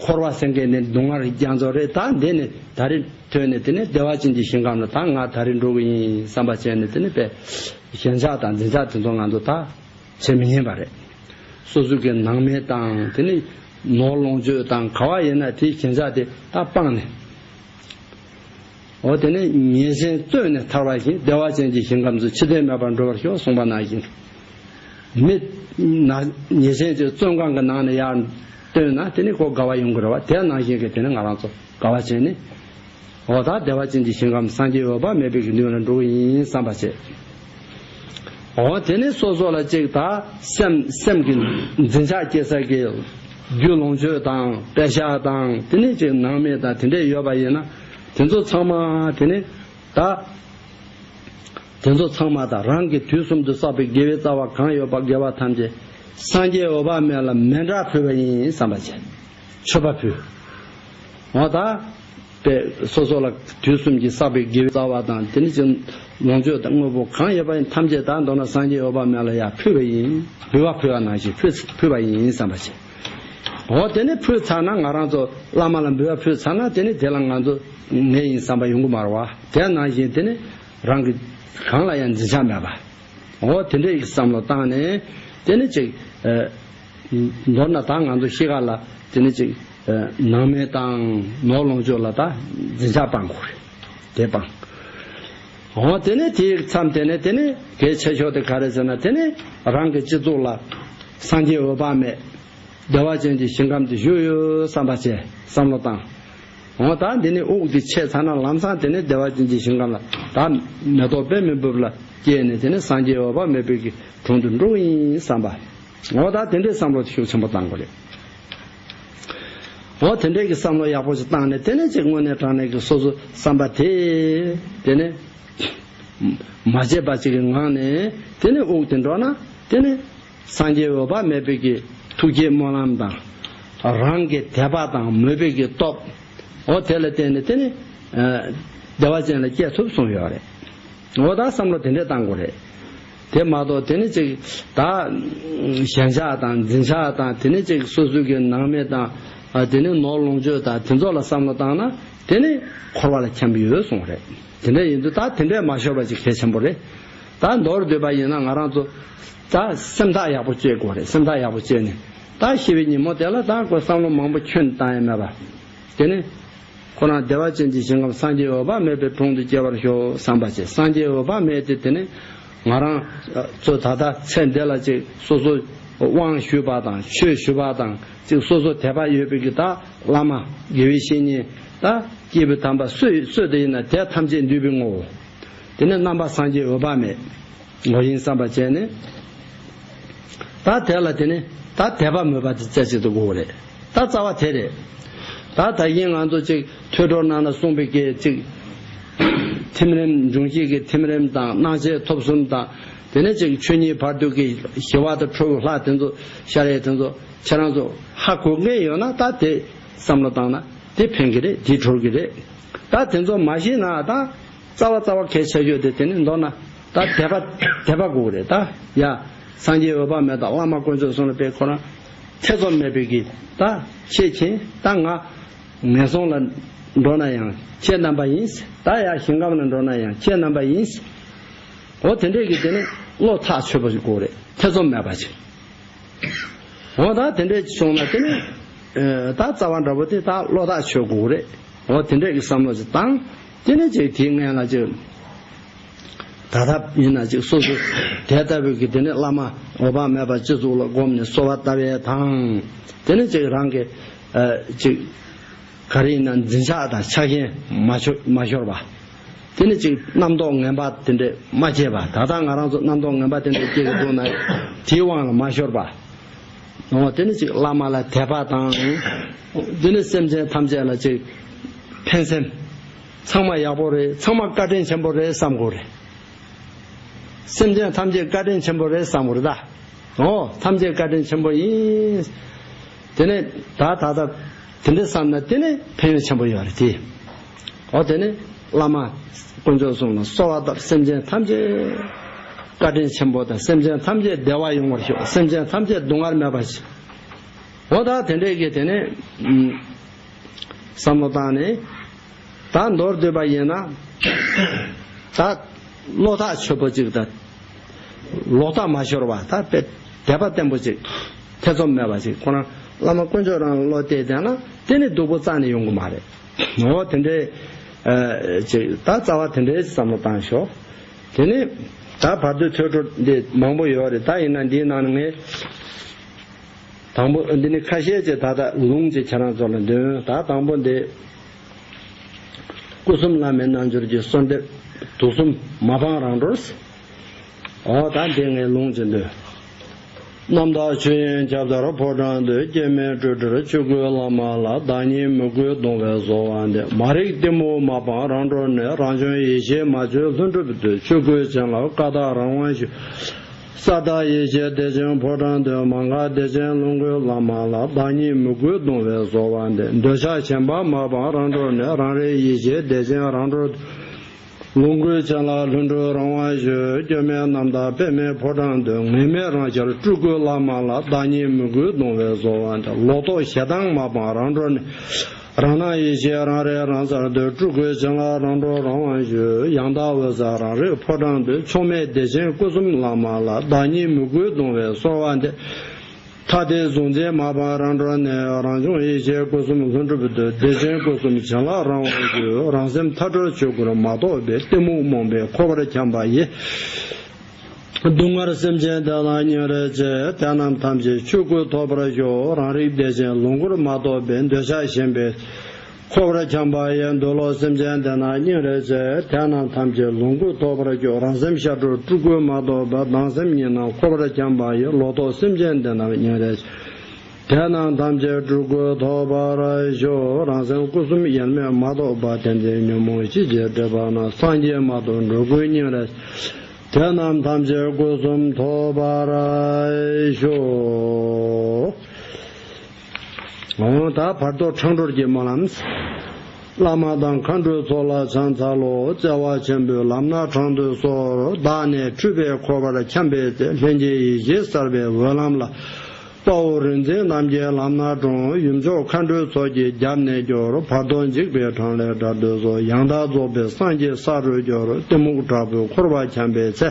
འཁོར་བ་སེང་གེ་ནི་སྡུག་བསྔལ་རྒྱ་མཚོ་རེད། ད་འདི་ནི་ད་རེས་ཐོན་ནས་དེ་ནི་བདེ་བ་ཅན་གྱི་ཞིང་ཁམས་ལ་ད་ང་ད་རེས་འགྲོ་གི་ཡིན་བསམ་པ་བྱས་ནས་དེ་ནི་པས་ཞེན་ཆགས་དང་འཛིན་ཆགས་དེ་ཚོ་ང་ཚོ་ད་བྱེད་མི་ཉན་པ་རེད། སོ་སོ་གི་སྣང་མེད་དང་དེ་ནི་ནོར་ལོངས་སྤྱོད་དང་ག་བ་ཡིན་ན་དེའི་ཞེན་ཆགས་དེ་ད་སྤངས་ནས། འོ་དེ་ནི་ཉེས་ཅན་བཙོན་ནས་ཐར་བ་བཞིན་བདེ་བ་ཅན་གྱི་ཞིང་ཁམས་སུ་འཆི་ལྟས་མེད་པར་འགྲོ་བར་ཤོག་གསུངས་པ་ནང་བཞིན། མི་ན་ཉེས་ཅན་གྱི་བཙོན་ཁང་གི་ནང་ནས་ཡར་བཏོན་ན་དེ་ནི་ཁོ་དགའ་བ་ཡོང་གི་རེད་བ། དེ་ནང་བཞིན་གྱི་དེ་ནི་ང་རང་ཚོ་དགའ་བ་བྱས་ནས། འོ་ད་བདེ་བ་ཅན་གྱི་ཞིང་ཁམས་སངས་རྒྱས་འོད་དཔག་མེད་པའི་གི་མདུན་ལ་འགྲོ་གི་ཡིན་བསམ་པ་བྱས། འོ་དེ་ནི་སོ་སོ་ལ་ཅིག་ད་སེམས་སེམས་ཀྱི་འཛིན་ཆགས་སྐྱེ་ས་གི་རྒྱུ་ལོངས་སྤྱོད་དང་པད་ཤག་དང་དེ་ནི་ཅིག་སྣང་མེད་དང་དེ་འདྲས་ཡོད་པ་ཡིན་ན་དེ་ཚོ་ཚང་མ་དེ་ནི་ད་དེ་ཚོ་ཚང་མ་ད་རང་གི་དུས་གསུམ་དུ་བསགས་པའི་དགེ་བའི་རྩ་བ་གང་ཡོད་པ་དགེ་བ་ཐམས་ཅད་སངས་རྒྱས་འོད་དཔག་མེད་ལ་མཎྜལ་ཕུལ་བ་ཡིན་བསམ་པ་བྱས། མཆོད་པ་ཕུལ། འོ་ད། པས་སོ་སོ་ལ་དུས་གསུམ་གྱི་བསགས་པའི་དགེ་བའི་རྩ་བ་དང་དེ་ནི་ཅིག་ལོངས་སྤྱོད་དང་དངོས་པོ་གང་ཡོད་པ་ཡིན་ཐམས་ཅད་ད་མདོར་ན་སངས་རྒྱས་འོད་དཔག་མེད་ལ་ཡར་ཕུལ་བ་ཡིན། འབུལ་བ་ཕུལ་བ་ནང་བཞིན་ཕུལ་ཕུལ་བ་ཡིན་བསམ་པ་བྱས། འོ་དེ་ནི་ཕུལ་ཚར་ན་ང་རང་ཚོ་བླ་མ་ལ་འབུལ་བ་ཕུལ་ཚར་ན་དེ་ནི་དེ་ལ་ང་ཚོ་ངའི་ཡིན་བསམ་པ་ཡོང་གི་མ་རེད་བ། དེ་ནང་བཞིན་དེ་ནི་རང་གི་གང་ལ་ཡང་འཛིན་ཆགས་མེད་པ། འོ་དེ་འདྲའི་བསམ་བློ་བཏང་ནས་དེ་ནི་ཅིག་ཨ། མདོར་ན་ད་ང་ཚོ་ཤི་ཁ་ལ་དེ་ནི་ཅིག་ཨ། སྣང་མེད་དང་ནོར་ལོངས་སྤྱོད་ལ་ད་འཛིན་ཆགས་སྤང་དགོས་རེད། དེ་སྤང་། འོ་དེ་ནི་དེའི་མཚམས་དེ་ནི་དེ་ནི་གལ་ཆེ་ཤོས་དེ་ག་རེ་ཟེར་ན་དེ་ནི་རང་གི་སྤྱི་གཙུག་ལ་སངས་རྒྱས་འོད་དཔག་མེད་བདེ་བ་ཅན་གྱི་ཞིང་ཁམས་དེ་བཞུགས་ཡོད་བསམ་པ་བྱས་བསམ་བློ་བཏང་། འོ་ད་འདི་ནི་དབུགས་འདི་ཆད་ཚར་ན་ལམ་སང་དེ་ནི་བདེ་བ་ཅན་གྱི་ཞིང་ཁམས་ལ་ད་མེ་ཏོག་དཔེ་མི་འབུབ་ལ་སྐྱེས་ནས་དེ་ནི་སངས་རྒྱས་འོད་དཔག་མེད་པའི་གི་དྲུང་དུ་འགྲོ་གི་ཡིན་བསམ་པ། འོ་ད་དེ་འདྲའི་བསམ་བློ་དེ་ཤུགས་ཆེན་པོ་བཏང་དགོས་རེད། འོ་དེ་འདྲའི་གི་བསམ་བློ་ཡག་པོ་ཞིག་བཏང་ནས་དེ་ནི་ཅིག་དངོས་གནས་དྲང་གནས་ཀྱི་སོ་སོ་བསམ་པ་དེ་དེ་ནི་མ་བརྗེད་པ་ཅིག་གི་ངང་ནས་དེ་ནི་དབུགས་དེ་འགྲོ་ན་དེ་ནི། སངས་རྒྱས་འོད་དཔག་མེད་པའི་གི་ཐུགས་བསྐྱེད་སྨོན་ལམ་དང་། རང་གི་དད་པ་དང་མོས་པའི་གི་སྟོབས། འོ་དེ་ལ་བརྟེན་ནས་དེ་ནི། ཨ། བདེ་བ་ཅན་ལ་སྐྱེ་ཐུབ་གསུངས་ཡོད་རེད། འོ་ད་བསམ་བློ་དེ་འདྲས་བཏང་དགོས་རེད། དེ་མ་གཏོགས་དེ་ནི་ཅིག་ད། ཞེན་ཆགས་དང་འཛིན་ཆགས་དང་དེ་ནི་ཅིག་སོ་སོའི་གི་སྣང་མེད་དང་། ཨ། དེ་ནི་ནོར་ལོངས་སྤྱོད་དང་དེ་ཚོ་ལ་བསམ་བློ་བཏང་ན་དེ་ནི་འཁོར་བ་ལ་འཁྱམས་ཡོད་གསུངས་རེད། དེ་འདྲས་ཡིན་དུས་ད་དེ་འདྲས་མ་ཤོར་བ་ཅིག་གལ་ཆེན་པོ་རེད། ད་མདོར་བསྡུས་པ་ཡིན་ན་ང་རང་ཚོ་ད་སེམས་ཐག་ཡག་པོ་བཅད་དགོས་རེད། སེམས་ཐག་ཡག་པོ་བཅད་ནས་ད་ཤི་བའི་ཉིན་མོ་དེ་ལ་ད་ཁོ་བསམ་བློ་མང་པོ་ཁྱོན་བཏང་ཡ་མེད་པ། དེ་ནི་ཁོ་རང་བདེ་བ་ཅན་གྱི་ཞིང་ཁམས་སངས་རྒྱས་འོད་དཔག་མེད་པའི་དྲུང་དུ་སྐྱེ་བར་ཤོག་བསམ་པ་བྱས། སངས་རྒྱས་འོད་དཔག་མེད་དེ་དེ་ནི་ང་རང་ཚོ་ད་ལྟ་ཚེ་འདི་ལ་ཅིག་སོ་སོ་དབང་ཞུས་པ་དང་ཆོས་ཞུས་པ་དང་ཅིག་སོ་སོ་དད་པ་ཡོད་པའི་གི་ད་བླ་མ་དགེ་བའི་བཤེས་གཉེན་ད་སྐྱེས་བུ་དམ་པ་སུ་སུ་དེ་ཡིན་ན་དེ་ཐམས་ཅད་འདུས་པའི་ངོ་བོ། དེ་ནས་རྣམ་པ་སངས་རྒྱས་འོད་དཔག་མེད་ངོ་ཡིན་བསམ་པ་བྱས་ནས། ད་དེ་ལ་དེ་ནས་ད་དད་པ་མོས་པ་དེ་རྩེ་གཅིག་ཏུ་དགོས་རེད། ད་རྩ་བ་དེ་རེད། ད་ད་གིན་ང་ཚོ་ཅིག་ཐོས་གྲོལ་ནང་ན་གསུངས་པའི་སྐད་ཅིག་ཐིམ་རིམ་འབྱུང་བཞི་གི་ཐིམ་རིམ་དང་སྣང་མཆེད་ཐོབ་གསུམ་དང་དེ་ནས་ཅིག་ཆོས་ཉིད་བར་དོ་གི་ཞི་བ་དང་ཁྲོ་བོའི་ལྷ་དེ་ཚོ་ཤར་ཡས་དེ་ཚོ་ཁྱེད་རང་ཚོ་ཧ་གོ་མཁན་ཡོད་ན་ད་དེ་བསམ་བློ་བཏང་ན་དེ་ཕན་གི་རེད། དེ་གྲོལ་གི་རེད། ད་དེ་ཚོ་མ་ཤེས་ན་ད། རྩ་བ་རྩ་བ་གལ་ཆེ་ཤོས་དེ་དེ་ནི་མདོར་ན་ད་དད་པ་དད་པ་དགོས་རེད། ད་ཡ་སངས་རྒྱས་འོད་དཔག་མེད་དང་བླ་མ་དཀོན་མཆོག་གསུམ་ལ་དཔེ་ཁོ་རང་ཐེ་ཚོམ་མེད་པའི་གི་ད་ཁྱེད་མཁྱེན། ད་ང་ངན་སོང་ལ་འགྲོ་ན་ཡང་ཁྱེད་རྣམ་པ་ཡིན། ད་ཡ་ཞིང་ཁམས་ལ་འགྲོ་ན་ཡང་ཁྱེད་རྣམ་པ་ཡིན། འོ་དེ་འདྲས་ཀྱི་དེ་ནི་བློ་ཐག་ཆོད་པ་ཞིག་དགོས་རེད། ཐེ་ཚོམ་མེད་པ་ཞིག་འོ་ད་དེ་འདྲས་བྱུང་ན་དེ་ནི་ཨ་ད་རྩ་བ་འདྲ་པོ་དེ་ད་བློ་ཐག་ཆོད་དགོས་རེད། འོ་དེ་འདྲས་ཀྱི་བསམ་བློ་ཞིག་བཏང་། དེ་ནི་ཅིག་དེའི་སྔོན་ལ་ཅིག་ ད་ལྟ་ཡིན་ན་ཅིག་སོ་སོ་དེ་ལྟ་བུའི་གི་དེ་ནས་བླ་མ་འོད་དཔག་མེད་པ་སྤྱི་གཙུག་ལ་བསྒོམས་ནས་གསོལ་བ་བཏབ་ཡས་དང་། དེ་ནས་ཅིག་རང་གི་ཨ་ཅིག་ག་རེ་ཡིན་ན་འཛིན་ཆགས་དང་ཆགས་ཞེན་མ་ཤོར་མ་ཤོར་བ། དེ་ནས་ཅིག་རྣམ་རྟོག་ངན་པ་དེ་འདྲས་མ་སྐྱེས་པ། ད་ལྟ་ང་རང་ཚོ་རྣམ་རྟོག་ངན་པ་དེ་འདྲས་སྐྱེ་གི་འདུག་ན་དེའི་དབང་ལ་མ་ཤོར་བ། འོ་དེ་ནི་ཅིག་བླ་མ་ལ་དད་པ་དང་། དེ་ནི་སེམས་ཅན་ཐམས་ཅད་ལ་ཅིག་ཕན་སེམས། ཚང་མ་ཡག་པོ་རེད། ཚང་མ་བཀའ་དྲིན་ཆེན་པོ་རེད་བསམ་དགོས་རེད། སེམས་ཅན་ཐམས་ཅད་བཀའ་དྲིན་ཆེན་པོ་རེད་བསམ་དགོས་རེད་ད། འོ་ཐམས་ཅད་བཀའ་དྲིན་ཆེན་པོ་ཡིན། དེ་ནས་ད་ད་ད་དེ་འདྲ་བསམ་ན་དེ་ནི་ཕན་ཡོན་ཆེན་པོ་ཡོད་རེད་དེ། འོ་དེ་ནི་བླ་མ་དཀོན་མཆོག་གསུམ་ལ་གསོལ་བ་བཏབ། སེམས་ཅན་ཐམས་ཅད་བཀའ་དྲིན་ཆེན་པོ་དང་། སེམས་ཅན་ཐམས་ཅད་བདེ་བ་ཡོང་བར་ཤོག། སེམས་ཅན་ཐམས་ཅད་སྡུག་བསྔལ་མེད་པར་བྱེད། འོ་ད་དེ་འདྲས་ཀྱི་དེ་ནས་ཨུམ་བསམ་བློ་བཏང་ནས་ད་མདོར་བསྡུས་པ་ཡིན་ན། ད་བློ་ཐག་ཆོད་པོ་ཅིག་དང་། ལོག་ལྟ་མ་ཤོར་བ། ད་དཔེ་དད་པ་བརྟན་པོ་ཅིག། ཐེ་ཚོམ་མེད་པ་ཅིག། ཁོ་རང་བླ་མ་དཀོན་མཆོག་རང་ལ་བློ་གཏད་བསྡད་ན་དེ་ནི་སྡུག་པོ་རྩ་ནས་ཡོང་གི་མ་རེད། འོ་དེ་འདྲའི་ཨ་ཅིག་ད་རྩ་བ་དེ་འདྲའི་བསམ་བློ་བཏང་ཤོག། དེ་ནི་ད་བར་དོའི་ཐོས་གྲོལ་འདི་མང་པོ་ཡོད་རེད། ད་ཡིན་ན་འདིའི་ནང་ནས་ངས་དང་པོ་འདི་ནི་ཁ་ཤས་ཀྱིས་ད་ལྟ་ལུང་ཅིག་ཁྱེད་རང་ཚོ་ལ་འདོན། ད་དང་པོ་འདི། སྐུ་གསུམ་བླ་མའི་རྣལ་འབྱོར་གྱི་གསོལ་འདེབས། དུག་གསུམ་མ་སྤངས་རང་གྲོལ། འོ་ད་འདི་ངས་ལུང་ཅིག་འདོན། རྣམ་དག་ཆོས་དབྱིངས་ཁྱབ་བརྡལ་ཕོ་བྲང་དུ། སྐྱེ་མེད་སྤྲོས་བྲལ་ཆོས་སྐུའི་ལམ་ལ། བདག་ཉིད་མོས་གུས་གདུང་བས་གསོལ་བ་འདེབས། མ་རིག་གཏི་མུག་མ་སྤངས་རང་གྲོལ་ནས། རང་བྱུང་ཡེ་ཤེས་མ་བཅོས་ལྷུན་གྲུབ་ཏུ། ཆོས་སྐུའི་བྱིན་རླབས་ཀ་དག་རང་དབང་ཞུ། ས་བདག་ཡེ་ཤེས་བདེ་ཆེན་ཕོ་བྲང་དུ། མ་འགགས་བདེ་ཆེན་ལོངས་སྐུའི་ལམ་ལ། བདག་ཉིད་མོས་གུས་གདུང་བས་གསོལ་བ་འདེབས། འདོད་ཆགས་ཞེན་པ་མ་སྤངས་རང་གྲོལ་ནས། རང་རིག་ཡེ་ཤེས་བདེ་ཆེན་རང་གྲོལ་དུ། ལོངས་སྐུའི་བྱིན་རླབས་ལྷུན་གྲུབ་རང་དབང་ཞུ། སྐྱོན་མེད་རྣམ་དག་པདྨའི་ཕོ་བྲང་དུ། ངེས་མེད་རང་ཤར་སྤྲུལ་སྐུའི་ལམ་ལ། བདག་ཉིད་མོས་གུས་གདུང་བས་གསོལ་བ་འདེབས། ལོག་རྟོག་ཞེ་སྡང་མ་སྤངས་རང་གྲོལ་ནས། རང་སྣང་ཡེ་ཤེས་རང་རིག་རང་གསལ་དུ། སྤྲུལ་སྐུའི་བྱིན་རླབས་རང་གྲོལ་རང་དབང་ཞུ། ཡང་དག་འོད་གསལ་རང་རིག་ཕོ་བྲང་དུ། ཕྱོགས་མེད་བདེ་ཆེན་སྐུ་གསུམ་ལམ་ལ། བདག་ཉིད་མོས་གུས་གདུང་བས་གསོལ་བ་འདེབས། ཐ་དད་གཟུང་འཛིན་མ་སྤངས་རང་གྲོལ་ནས། རང་བྱུང་ཡེ་ཤེས་སྐུ་གསུམ་ལྷུན་གྲུབ་ཏུ། བདེ་ཆེན་སྐུ་གསུམ་བྱིན་རླབས་རང་དབང་ཞུ། རང་སེམས་མཐའ་གྲོལ་ཆོས་སྐུར་མ་རྟོགས་པའི། གཏི་མུག་རྨོངས་པས་འཁོར་བར་འཁྱམས་པ་ཡི། སྡུག་བསྔལ་སེམས་ཅན་དེ་ལ་སྙིང་རེ་རྗེ། དེ་རྣམས་ཐམས་ཅད་ཆོས་སྐུ་ཐོབ་པར་ཤོག། རང་རིག་བདེ་ཆེན་ལོངས་སྐུར་མ་རྟོགས་པའི། འདོད་ཆགས་ཞེན་པས་འཁོར་བར་འཁྱམས་པ་ཡི། འདོད་ལོག་སེམས་ཅན་དེ་རྣམས་སྙིང་རེ་རྗེ། དེ་རྣམས་ཐམས་ཅད་ལོངས་སྐུ་ཐོབ་པར་ཤོག། རང་སེམས་ཤར་གྲོལ་སྤྲུལ་སྐུ་མ་རྟོགས་པའི། སྡང་སེམས་གཉིས་རྣམས་འཁོར་བར་འཁྱམས་པ་ཡི། ལོག་རྟོག་སེམས་ཅན་དེ་རྣམས་སྙིང་རེ་རྗེ། དེ་རྣམས་ཐམས་ཅད་སྤྲུལ་སྐུ་ཐོབ་པར་ཤོག། རང་སེམས་སྐུ་གསུམ་ཡེངས་མེད་མ་རྟོགས་པ། དེ་འདྲའི་ཉོན་མོངས་ཤེས་བྱའི་སྒྲིབ་པ་རྣམས། སངས་རྒྱས་མ་ཐོབ་འགྲོ་ཀུན་སྙིང་རེ། དེ་རྣམས་ཐམས་ཅད་སྐུ་གསུམ་ཐོབ་པར་ཤོག། འོ་ད་བར་དོ་འཕྲང་སྒྲོལ་གྱི་སྨོན་ལམ། བླ་མ་དང་མཁའ་འགྲོའི་ཚོགས་ལ་ཕྱག་འཚལ་ལོ། བརྩེ་བ་ཆེན་པོས་ལམ་སྣ་དྲང་དུ་གསོལ། བདག་ནི་འཁྲུལ་པས་འཁོར་བར་འཁྱམས་པའི་ཚེ། ལྷན་སྐྱེས་ཡེ་ཤེས་གསལ་བའི་འོད་ལམ་ལ། དཔའ་བོ་རིག་འཛིན་རྣམས་ཀྱིས་ལམ་སྣ་དྲོངས། ཡུམ་མཆོག་མཁའ་འགྲོའི་ཚོགས་ཀྱིས་རྒྱབ་ནས་སྐྱོར། བར་དོ་འཇིགས་པའི་འཕྲང་ལས་བསྒྲལ་དུ་གསོལ། ཡང་དག་རྫོགས་པའི་སངས་རྒྱས་ས་རུ་གྱུར། གཏི་མུག་དྲག་པོས་འཁོར་བར་འཁྱམས་པའི་ཚེ།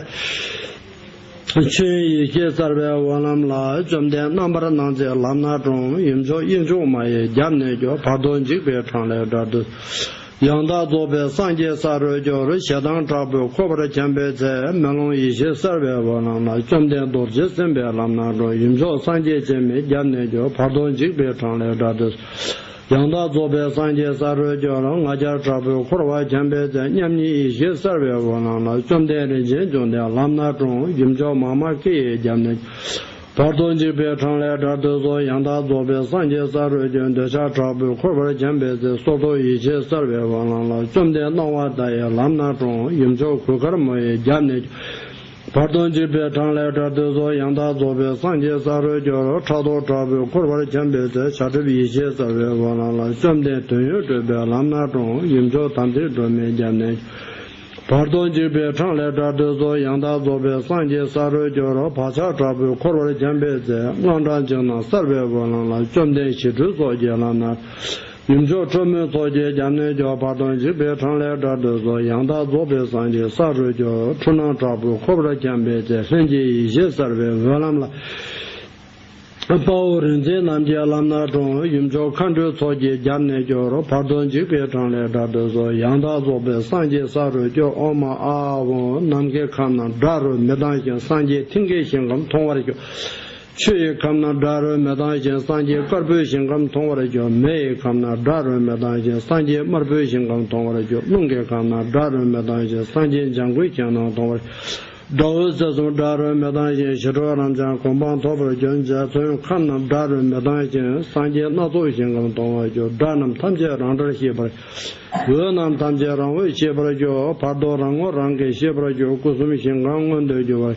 ཆོས་དབྱིངས་ཡེ་ཤེས་གསལ་བའི་འོད་ལམ་ལ། བཅོམ་ལྡན་རྣམ་པར་སྣང་མཛད་ལམ་སྣ་དྲོངས། ཡུམ་མཆོག་དབྱིངས་ཕྱུག་མ་ཡིས་རྒྱབ་ནས་སྐྱོར། བར་དོ་འཇིགས་པའི་འཕྲང་ལས་བསྒྲལ་དུ། ཡང་དག་རྫོགས་པའི་སངས་རྒྱས་ས་རུ་གྱུར། ཞེ་སྡང་དྲག་པོས་འཁོར་བར་འཁྱམས་པའི་ཚེ། མེ་ལོང་ཡེ་ཤེས་གསལ་བའི་འོད་ལམ་ལ། བཅོམ་ལྡན་རྡོ་རྗེ་སེམས་དཔའི་ལམ་སྣ་དྲོངས། ཡུམ་མཆོག་སངས་རྒྱས་སྤྱན་མིག་རྒྱབ་ནས་སྐྱོར། བར་དོ་འཇིགས་པའི་འཕྲང་ལས་བསྒྲལ་དུ། ཡང་དག་རྫོགས་པའི་སངས་རྒྱས་ས་རུ་གྱུར། ང་རྒྱལ་དྲག་པོས་འཁོར་བར་འཁྱམས་པའི་ཚེ། མཉམ་ཉིད་ཡེ་ཤེས་གསལ་བའི་འོད་ལམ་ལ། བཅོམ་ལྡན་རིན་ཆེན་འབྱུང་ལྡན་ལམ་སྣ་དྲོངས། ཡུམ་མཆོག་མཱ་མ་ཀཱི་ཡིས་རྒྱབ་ནས། བར་དོ་འཇིགས་པའི་འཕྲང་ལས་བསྒྲལ་དུ་གསོལ། ཡང་དག་རྫོགས་པའི་སངས་རྒྱས་ས་རུ་གྱུར། འདོད་ཆགས་དྲག་པོས་འཁོར་བར་འཁྱམས་པའི་ཚེ། སོར་རྟོག་ཡེ་ཤེས་གསལ་བའི་འོད་ལམ་ལ། བཅོམ་ལྡན་སྣང་བ་མཐའ་ཡས་ལམ་སྣ་དྲོངས། ཡུམ་མཆོག་གོས་དཀར་མོ་ཡིས་རྒྱབ་ནས། བར་དོ་འཇིགས་པའི་འཕྲང་ལས་བསྒྲལ་དུ་གསོལ། ཡང་དག་རྫོགས་པའི་སངས་རྒྱས་ས་རུ་གྱུར། ཕྲག་དོག་དྲག་པོས་འཁོར་བར་འཁྱམས་པའི་ཚེ། བྱ་སྒྲིབ་ཡེ་ཤེས་གསལ་བའི་འོད་ལམ་ལ། བཅོམ་ལྡན་དོན་ཡོད་གྲུབ་པའི་ལམ་སྣ་དྲོངས། ཡུམ་མཆོག་དམ་ཚིག་སྒྲོལ་མས་རྒྱབ་ནས། བར་དོ་འཇིགས་པའི་འཕྲང་ལས་བསྒྲལ་དུ་གསོལ། ཡང་དག་རྫོགས་པའི་སངས་རྒྱས་ས་རུ་གྱུར། བག་ཆགས་དྲག་པོས་འཁོར་བར་འཁྱམས་པའི་ཚེ། དངངས་སྐྲག་འཇིགས་སྣང་གསལ་བའི་འོད་ལམ་ལ། བཅོམ་ལྡན་ཞི་ཁྲོའི་ཚོགས་ཀྱིས་ལམ་སྣ། ཡུམ་མཆོག་ཁྲོ་མོའི་ཚོགས་ཀྱིས་རྒྱབ་ནས་སྐྱོར། བར་དོ་འཇིགས་པའི་འཕྲང་ལས་བསྒྲལ་དུ་གསོལ། ཡང་དག་རྫོགས་པའི་སངས་རྒྱས་ས་རུ་གྱུར། འཁྲུལ་སྣང་དྲག་པོས་འཁོར་བར་འཁྱམས་པའི་ཚེ། ལྷན་སྐྱེས་ཡེ་ཤེས་གསལ་བའི་འོད་ལམ་ལ། དཔའ་བོ་རིག་འཛིན་རྣམས་ཀྱི་ལམ་སྣ་དྲོངས། ཡུམ་མཆོག་མཁའ་འགྲོའི་ཚོགས་ཀྱིས་རྒྱབ་ནས་སྐྱོར། བར་དོ་འཇིགས་པའི་འཕྲང་ལས་བསྒྲལ་དུ་གསོལ། ཡང་དག་རྫོགས་པའི་སངས་རྒྱས་ས་རུ་སྐྱོལ། ཨོཾ་ཨཱཿཧཱུྃ། ནམ་མཁའི་ཁམས་རྣམས་དགྲ་རུ་མི་ལྡང་ཞིང་། སངས་རྒྱས་མཐིང་གེའི་ཞིང་ཁམས་མཐོང་བར་གྱུར། ཆུ་ཡི་ཁམས་རྣམས་དགྲ་རུ་མི་ལྡང་ཞིང་། སངས་རྒྱས་དཀར་པོའི་ཞིང་ཁམས་མཐོང་བར་གྱུར། མེ་ཡི་ཁམས་རྣམས་དགྲ་རུ་མི་ལྡང་ཞིང་། སངས་རྒྱས་དམར་པོའི་ཞིང་ཁམས་མཐོང་བར་གྱུར། རླུང་གི་ཁམས་རྣམས་དགྲ་རུ་མི་ལྡང་ཞིང་། སངས་རྒྱས་ལྗང་གུའི་ཞིང་རྣམས་མཐོང་བར་གྱུར། དགྲ་བོ་རྩིབས་གསུམ་དགྲ་རུ་མི་ལྡང་ཞིང་། ཞི་ཁྲོ་རབ་འབྱམས་གོ་འཕང་ཐོབ་པར་གྱུར། འཇའ་ཚོན་ཁམས་རྣམས་དགྲ་རུ་མི་ལྡང་ཞིང་། སངས་རྒྱས་སྣ་ཚོགས་ཞིང་ཁམས་མཐོང་བར་གྱུར། དགྲ་རྣམས་ཐམས་ཅད་རང་སྒྲར་ཤེས་པར། འོད་རྣམས་ཐམས་ཅད་རང་འོད་ཤེས་པར་གྱུར། བར་དོ་རང་ངོ་རང་གིས་ཤེས་པར་གྱུར། སྐུ་གསུམ་ཞིང་ཁམས་མངོན་དུ་གྱུར་པར་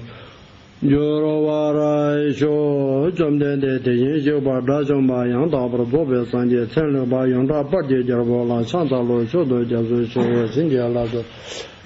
གྱུར་བར་ཤོག། བཅོམ་ལྡན་འདས་དེ་བཞིན་གཤེགས་པ་དགྲ་བཅོམ་པ་ཡང་དག་པར་རྫོགས་པའི་སངས་རྒྱས་ཚེ་ལེགས་པ་ཡོངས་གྲགས་དཔལ་གྱི་རྒྱལ་པོ་ལ་ཕྱག་འཚལ་ལོ། མཆོད་དོ་སྐྱབས་སུ་མཆིའོ། བྱིན་གྱིས་བརླབ་ཏུ།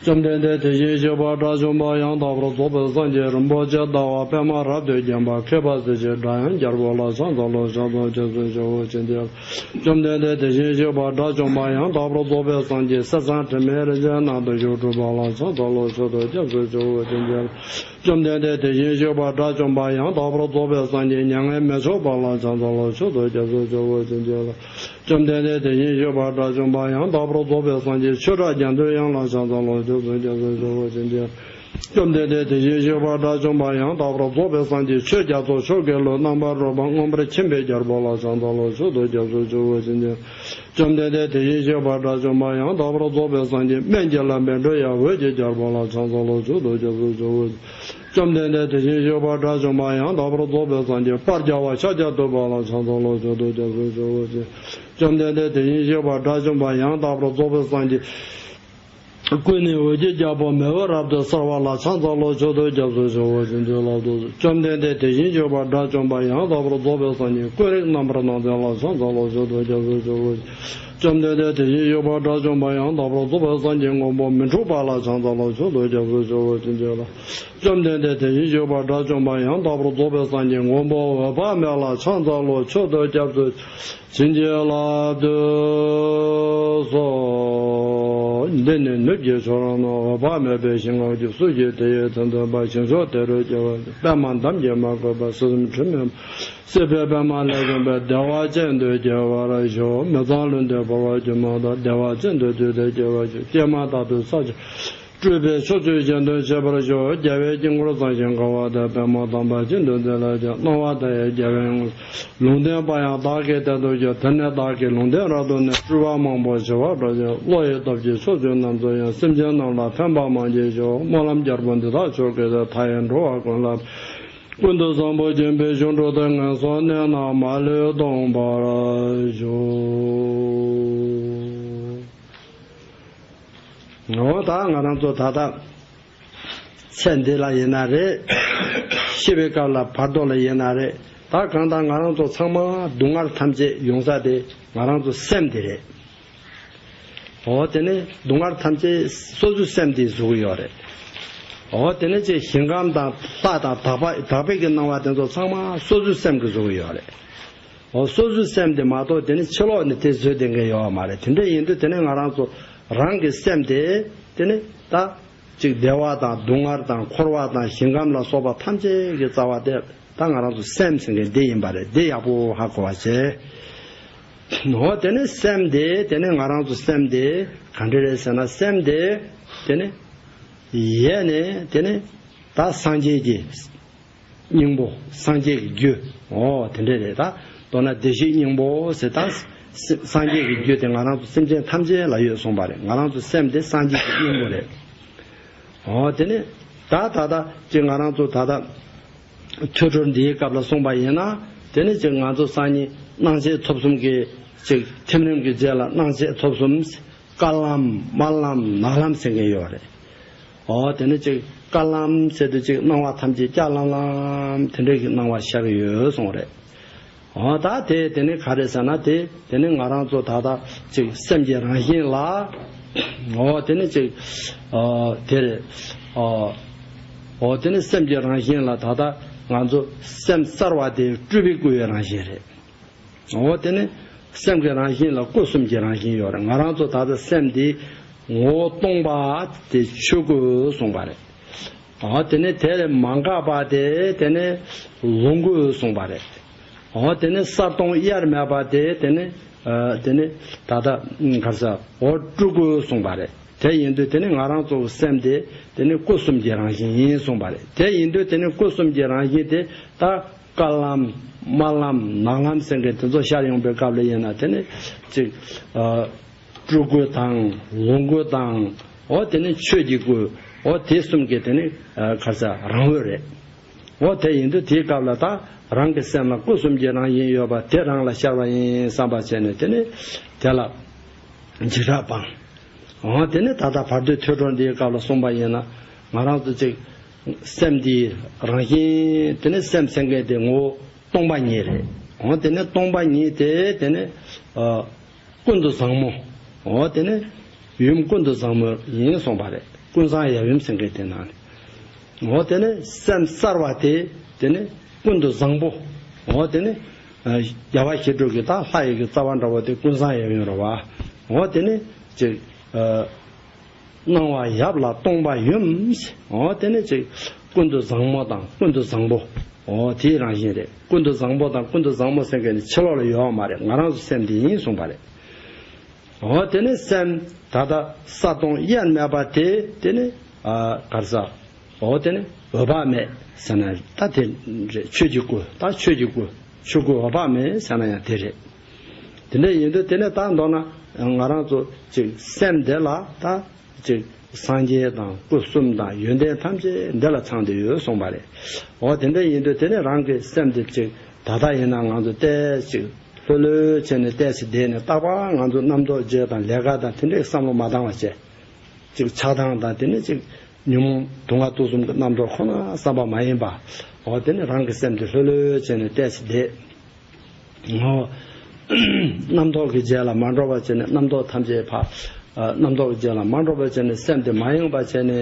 བཅོམ་ལྡན་འདས་དེ་བཞིན་གཤེགས་པ་དགྲ་བཅོམ་པ་ཡང་དག་པར་རྫོགས་པའི་སངས་རྒྱས་རིན་པོ་ཆེ་ཟླ་བ་པདྨ་རབ་ཏུ་བརྒྱན་པ་མཁས་པ་གཟི་བརྗིད་སྒྲ་དབྱངས་རྒྱལ་པོ་ལ་ཕྱག་འཚལ་ལོ། ཕྱག་འཚལ་ལོ། སྐྱབས་སུ་མཆིའོ། བྱིན་གྱིས་བརླབ། བཅོམ་ལྡན་འདས་དེ་བཞིན་གཤེགས་པ་དགྲ་བཅོམ་པ་ཡང་དག་པར་རྫོགས་པའི་སངས་རྒྱས་གསེར་སྲང་དྲི་མེད་རིན་ཆེན་རྣམས་དང་བཞུགས་གྲུབ་པ་ལ་ཕྱག་འཚལ་ལོ། མཆོད་དོ་སྐྱབས་སུ་མཆིའོ། བྱིན་གྱིས་བརླབ། བཅོམ་ལྡན་འདས་དེ་བཞིན་གཤེགས་པ་དགྲ་བཅོམ་པ་ཡང་དག་པར་རྫོགས་པའི་སངས་རྒྱས་མྱ་ངན་མི་ཕྱེད་པ་ལ་ཕྱག་འཚལ་ལོ། མཆོད་དོ་སྐྱབས་སུ་མཆིའོ། བྱིན་གྱིས་བརླབ། བཅོམ་ལྡན་འདས་དེ་བཞིན་གཤེགས་པ་དགྲ་བཅོམ་པ་ཡང་དག་པར་རྫོགས་པའི་སངས་རྒྱས་ཆོས་གྲགས་རྒྱ་མཚོའི་དབྱངས་ལ་ཕྱག་འཚལ་ལོ། མཆོད་དོ་སྐྱབས་སུ་མཆིའོ། བྱིན་གྱིས། བཅོམ་ལྡན་འདས་དེ་བཞིན་གཤེགས་པ་དགྲ་བཅོམ་པ་ཡང་དག་པར་རྫོགས་པའི་སངས་རྒྱས་ཆོས་རྒྱ་མཚོ་ཆོས་དགེ་ལུགས་རྣམ་པར་རོལ་པ་མངོན་པར་མཁྱེན་པའི་རྒྱལ་པོ་ལ་ཕྱག་འཚལ་ལོ། མཆོད་དོ་སྐྱབས་སུ་མཆིའོ། བྱིན་གྱིས། བཅོམ་ལྡན་འདས་དེ་བཞིན་གཤེགས་པ་དགྲ་བཅོམ་པ་ཡང་དག་པར་རྫོགས་པའི་སངས་རྒྱས་སྨན་གྱི་ལམ་པའི་འགྲོ་ཡང་འོད་ཀྱི་རྒྱལ་པོ་ལ་ཕྱག་འཚལ་ལོ། མཆོད་དོ་སྐྱབས་སུ་མཆིའོ། བཅོམ་ལྡན་འདས་དེ་བཞིན་གཤེགས་པ་དགྲ་བཅོམ་པ་ཡང་དག་པར་རྫོགས་པའི་སངས་རྒྱས་དཔལ་རྒྱལ་བ་ཤཱཀྱ་ཐུབ་པ་ལ་ཕྱག་འཚལ་ལོ། མཆོད་དོ་སྐྱབས་སུ་མཆིའོ། བཅོམ་ལྡན་འདས་དེ་བཞིན་གཤེགས་པ་དགྲ་བཅོམ་པ་ཡང་དག་པར་རྫོགས་པའི་སངས་རྒྱས་ཀུན་ནས་འོད་ཀྱི་རྒྱལ་པོ་མེ་འོད་རབ་ཏུ་གསལ་བ་ལ་ཕྱག་འཚལ་ལོ། མཆོད་དོ་སྐྱབས་སུ་མཆིའོ། བྱིན་གྱིས་བརླབ་ཏུ་གསོལ། བཅོམ་ལྡན་འདས་དེ་བཞིན་གཤེགས་པ་དགྲ་བཅོམ་པ་ཡང་དག་པར་རྫོགས་པའི་སངས་རྒྱས་ཀུན་རིག་རྣམ་པར་སྣང་མཛད་ལ་ཕྱག་འཚལ་ལོ། མཆོད་དོ་སྐྱབས་སུ་མཆིའོ། བཅོམ་ལྡན་འདས་དེ་བཞིན་གཤེགས་པ་དགྲ་བཅོམ་པ་ཡང་དག་པར་རྫོགས་པའི་སངས་རྒྱས་མགོན་པོ་མི་འཁྲུགས་པ་ལ་ཕྱག་འཚལ་ལོ། མཆོད་དོ་སྐྱབས་སུ་མཆིའོ། བྱིན་གྱིས་བརླབ། བཅོམ་ལྡན་འདས་དེ་བཞིན་གཤེགས་པ་དགྲ་བཅོམ་པ་ཡང་དག་པར་རྫོགས་པའི་སངས་རྒྱས་མགོན་པོ་འོད་དཔག་མེད་ལ་ཕྱག་འཚལ་ལོ། མཆོད་དོ་སྐྱབས་སུ། བྱིན་གྱིས་བརླབ་ཏུ་གསོལ། འདི་ནི་ནུབ་ཀྱི་ཕྱོགས་རྣམས་འོད་དཔག་མེད་པའི་ཞིང་ཁམས་ཀྱི། སུ་ཞིག་དེ་ཡི་དོན་སྟོན་པ། ཞིང་མཆོག་དེ་རུ་སྐྱེ་བར་འགྱུར། པདྨ་འདམ་གྱིས་མ་གོས་པ། སྲིད་གསུམ་འཁྲུལ་མེད་སྲིད་པའི་པདྨ་ལས་བྱུང་བའི། བདེ་བ་ཅན་དུ་སྐྱེ་བར་ཤོག། མི་གཙང་ལུས་འདི་བོར་བར་གྱུར་མ་ཐག། བདེ་བ་ཅན་དུ་དུས་འདིར་སྐྱེ་བར་ཤོག། ཀྱེ་མ་ད་དུང་ས་ཆ་སྤྲུལ་པའི་ཕྱོགས་བཅུའི་གཞན་དོན་བྱེད་པར་ཤོག། རྒྱལ་བའི་དཀྱིལ་འཁོར་བཟང་ཞིང་གང་བ་དེར། པདྨོ་དམ་པ་ཤིན་ཏུ་མཛེས་ལ་སྤྱད། སྣང་བ་མཐའ་ཡས་རྒྱལ་བའི་ངོ་། ལུང་བསྟན་པ་ཡང་བདག་གིས་དེར་ཐོབ་ཤོག། དེ་ནས་བདག་གིས་ལུང་བསྟན་རབ་ཏུ་ནི། སྤྲུལ་པ་མང་པོ་བྱེ་བ་འགྲོ་ཞིང་། བློ་ཡི་སྟོབས་ཀྱིས་ཕྱོགས་བཅུ་རྣམས་སྩོལ་ཞིང་། སེམས་ཅན་རྣམས་ལ་ཕན་པ་མང་བགྱིད་ཤོག། སྨོན་ལམ་རྒྱལ་པོ་འདི་དག་མཆོག་གི་ཚེ། མཐའ་ཡས་འགྲོ་བ་ཀུན་ལ། ཀུན་ཏུ་བཟང་པོ་སྦྱིན་པའི་ཞིང་དུ་ངན་སོང་གནས་རྣམས་མ་ལུས་སྟོངས་པར་ཤོག། འོ་ད་ང་རང་ཚོ་ད་ལྟ་ཚེ་འདི་ལ་ཡིན་ན་རེད། ཤི་བའི་སྐབས་ལ་བར་དོ་ལ་ཡིན་ན་རེད། ད་གང་ལྟར་ང་རང་ཚོ་ཚང་མ་སྡུག་བསྔལ་ཐམས་ཅད་ཡོང་ས་དེ་ང་རང་ཚོ་སེམས་དེ་རེད། འོ་དེ་ནི་སྡུག་བསྔལ་ཐམས་ཅད་སོ་སོའི་སེམས་དེས་བཟོ་གི་ཡོད་རེད། འོ་དེ་ནི་ཅིག་ཞིང་ཁམས་དང་ལྷ་དང་དག་པ་དག་པའི་གི་སྣང་བ་དེ་ཚོ་ཚང་མ་སོ་སོའི་སེམས་ཀྱིས་བཟོ་གི་ཡོད་རེད། འོ་སོ་སོའི་སེམས་དེ་མ་གཏོགས་དེ་ནི་ཕྱི་ལོགས་ནས་དེ་བཟོས་བསྡད་མཁན་ཡོད་པ་མ་རེད། དེ་འདྲ་ཡིན་དུས་དེ་ནི་ང་རང་ཚོ་རང་གི་སེམས་དེ་དེ་ནི་ད་ཅིག་བདེ་བ་དང་སྡུག་བསྔལ་དང་འཁོར་བ་དང་ཞིང་ཁམས་ལ་སོགས་པ་ཐམས་ཅད་ཀྱི་རྩ་བ་དེ་ད་ང་རང་ཚོ་སེམས་ཟེར་མཁན་འདི་ཡིན་པ་རེད། འདི་ཡག་པོ་ཧ་གོ་བ་བྱེད། འོ་དེ་ནི་སེམས་དེ་དེ་ནི་ང་རང་ཚོ་སེམས་དེ་ག་འདྲ་རེད་ཟེར་ན། སེམས་དེ་དེ་ནི་ཡེ་ནས་དེ་ནི་ད་སངས་རྒྱས་ཀྱི་སྙིང་པོ། སངས་རྒྱས་ཀྱི་རྒྱུ། འོ་དེ་འདྲ་རེད། ད་མདོར་ན་བདེ་གཤེགས་སྙིང་པོ་ཟེར། ད་སེ་སངས་རྒྱས་ཀྱི་རྒྱུ་དེ་ང་རང་ཚོ་སེམས་ཅན་ཐམས་ཅད་ལ་ཡོད་གསུངས་པ་རེད། ང་རང་ཚོ་སེམས་དེ་སངས་རྒྱས་ཀྱི་སྙིང་པོ་རེད། འོ་དེ་ནི་ད་ད་ལྟ་ཅིག་ང་རང་ཚོ་ད་ལྟ་ཐོས་གྲོལ་འདིའི་སྐབས་ལ་གསུངས་པ་ཡིན་ན། དེ་ནི་ཅིག་ང་ཚོ་སང་ཉིན་སྣང་མཆེད་ཐོབ་གསུམ་གྱི་ཅིག་ཐིམ་རིམ་གྱི་རྗེས་ལ་སྣང་མཆེད་ཐོབ་གསུམ། དཀར་ལམ་དམར་ལམ་ནག་ལམ་ཟེར་མཁན་ཡོད་རེད། འོ་དེ་ནི་ཅིག་དཀར་ལམ་ཟེར་དུས་ཅིག་སྣང་བ་ཐམས་ཅད་སྐྱ་ལམ་ལམ་དེ་འདྲ་གི་སྣང་བ་ཤར་གྱི་ཡོད་གསུངས་རེད། འོ་ད་དེ་དེ་ནི་ག་རེ་ཟེར་ན། དེ་དེ་ནི་ང་རང་ཚོ་ད་ལྟ་ཅིག་སེམས་ཀྱི་རང་བཞིན་ལ། འོ་དེ་ནི་ཅིག་ཨ་དེ་རེད། ཨ་འོ་དེ་ནི་སེམས་ཀྱི་རང་བཞིན་ལ་ད་ལྟ་ང་ཚོ་སེམས་གསར་བ་དེ་སྤྲུལ་པའི་སྐུ་ཡི་རང་བཞིན་རེད། འོ་དེ་ནི་སེམས་ཀྱི་རང་བཞིན་ལ་སྐུ་གསུམ་གྱི་རང་བཞིན་ཡོད་རེད། ང་རང་ཚོ་ད་ལྟ་སེམས་འདི་ངོ་བོ་སྟོང་པ་དེ་ཆོས་སྐུ་གསུངས་པ་རེད། འོ་དེ་ནི་དེ་ལས་མ་འགགས་པ་དེ་དེ་ནི་ལོངས་སྐུ་གསུངས་པ་རེད། འོ་དེ་ནི་གསལ་སྟོང་དབྱེར་མེད་པ་དེ་དེ་ནི་ཨ་དེ་ནི་ད་ལྟ་ག་རེ་ཟེར། འོ་སྤྲུལ་སྐུ་གསུངས་པ་རེད། དེ་ཡིན་དུས་དེ་ནི་ང་རང་ཚོ་སེམས་དེ་དེ་ནི་སྐུ་གསུམ་གྱི་རང་བཞིན་ཡིན་གསུངས་པ་རེད། དེ་ཡིན་དུས་དེ་ནི་སྐུ་གསུམ་གྱི་རང་བཞིན་དེ་ད་དཀར་ལམ་དམར་ལམ་ནག་ལམ་ཟེར་མཁན་དེ་ཚོ་ཤར་ཡོང་པའི་སྐབས་ལ་ཡིན་ན་དེ་ནི་ཅིག་ཨ་སྤྲུལ་སྐུ་དང་ལོངས་སྐུ་དང་། འོ་དེ་ནི་ཆོས་ཀྱི་སྐུ། འོ་དེ་གསུམ་གྱི་དེ་ནི་ཨ་ག་རེ་ཟེར། རང་འོད་རེད། འོ་དེ་ཡིན་དུས་དེའི་སྐབས་ལ་ད་རང་གི་སེམས་ལ་སྐུ་གསུམ་གྱི་རང་བཞིན་ཡོད་པ་དེ་རང་ལ་ཤར་བ་ཡིན་བསམ་པ་བྱས་ནས་དེ་ནི་དེ་ལ་འཇིགས་སྐྲག་སྤང་། འོ་དེ་ནི་ད་ལྟ་བར་དོའི་ཐོས་གྲོལ་འདིའི་སྐབས་ལ་གསུངས་པ་ཡིན་ན་ང་རང་ཚོ་ཅིག་སེམས་འདིའི་རང་བཞིན་དེ་ནི་སེམས་ཟེར་མཁན་དེ་ངོ་བོ་སྟོང་པ་ཉིད་རེད། འོ་དེ་ནི་སྟོང་པ་ཉིད་དེ་དེ་ནི་ཨ་ཀུན་ཏུ་བཟང་མོ། འོ་དེ་ནི་ཡུམ་ཀུན་ཏུ་བཟང་མོ་ཡིན་གསུངས་པ་རེད། ཀུན་བཟང་ཡབ་ཡུམ་ཟེར་མཁན་དེ་ནང་ནས། འོ་དེ་ནི་སེམས་གསལ་བ་དེ་དེ་ནི་ཀུན་ཏུ་བཟང་པོ། འོ་དེ་ནི་ཨ་རྒྱལ་བ་ཞི་ཁྲོ་གི་ད་ལྷ་ཡི་གི་རྩ་བ་འདྲ་བོ་དེ་ཀུན་བཟང་ཡབ་ཡུམ་རེད་བ། འོ་དེ་ནི་ཅིག་ཨ་སྣང་བ་ཡབ་ལ་སྟོང་པ་ཡུམ། འོ་དེ་ནི་ཅིག་ཀུན་ཏུ་བཟང་མོ་དང་ཀུན་ཏུ་བཟང་པོ། འོ་དེའི་རང་བཞིན་རེད། ཀུན་ཏུ་བཟང་པོ་དང་ཀུན་ཏུ་བཟང་མོ་ཟེར་མཁན་ནི་ཕྱི་ལོགས་ལ་ཡོད་པ་མ་རེད། ང་རང་ཚོ་སེམས་དེ་ཡིན་གསུངས་པ་རེད། འོ་དེ་ནི་སེམས་ད་ལྟ་གསལ་སྟོང་དབྱེར་མེད་པ་དེ་དེ་ནི་ཨ་ག་རེ་ཟེར། འོ་དེ་ནི་འོད་དཔག་མེད་ཟེར་ན་ད་དེ་རེད། ཆོས་ཀྱི་སྐུ། ད་ཆོས་ཀྱི་སྐུ། ཆོས་སྐུ་འོད་དཔག་མེད་ཟེར་ན་ཡང་དེ་རེད། དེ་འདྲ་ཡིན་དུས་དེ་ནས་ད་མདོར་ན་ང་རང་ཚོ་ཅིག་སེམས་དེ་ལ་ད་ཅིག་སངས་རྒྱས་དང་སྐུ་གསུམ་དང་ཡོན་ཏན་ཐམས་ཅད་འདི་ལ་ཚང་བསྡད་ཡོད་གསུངས་པ་རེད། འོ་དེ་འདྲ་ཡིན་དུས་དེ་ནས་རང་གི་སེམས་དེ་ཅིག་ད་ལྟ་ཡིན་ན་ང་ཚོ་ཏོག་ཙམ་ཅིག་ལྷོད་ལྷོད་བྱས་ནས་ཏོག་ཙམ་བསྡད་ནས་རྟག་པར་ང་ཚོ་རྣམ་རྟོག་བརྗོད་དང་ལས་ཀ་དང་དེ་འདྲའི་བསམ་བློ་མ་བཏང་བ་བྱས། ཅིག་ཆགས་སྡང་དང་དེ་ནས་ཅིག་ཉོན་མོངས་དུག་ལྔ་དུག་གསུམ་གྱི་རྣམ་རྟོག་ཁོ་ན་བསམ་པ་མ་ཡིན་པ། འོ་དེ་ནས་རང་གི་སེམས་དེ་ལྷོད་ལྷོད་བྱས་ནས་ཏོག་ཙམ་བསྡད། འོ། རྣམ་རྟོག་གི་རྗེས་ལ་མ་འགྲོ་བ་བྱས་ནས་རྣམ་རྟོག་ཐམས་ཅད་ཕ། ཨ་རྣམ་རྟོག་གི་རྗེས་ལ་མ་འགྲོ་བ་བྱས་ནས་སེམས་དེ་མ་ཡེངས་པ་བྱས་ནས་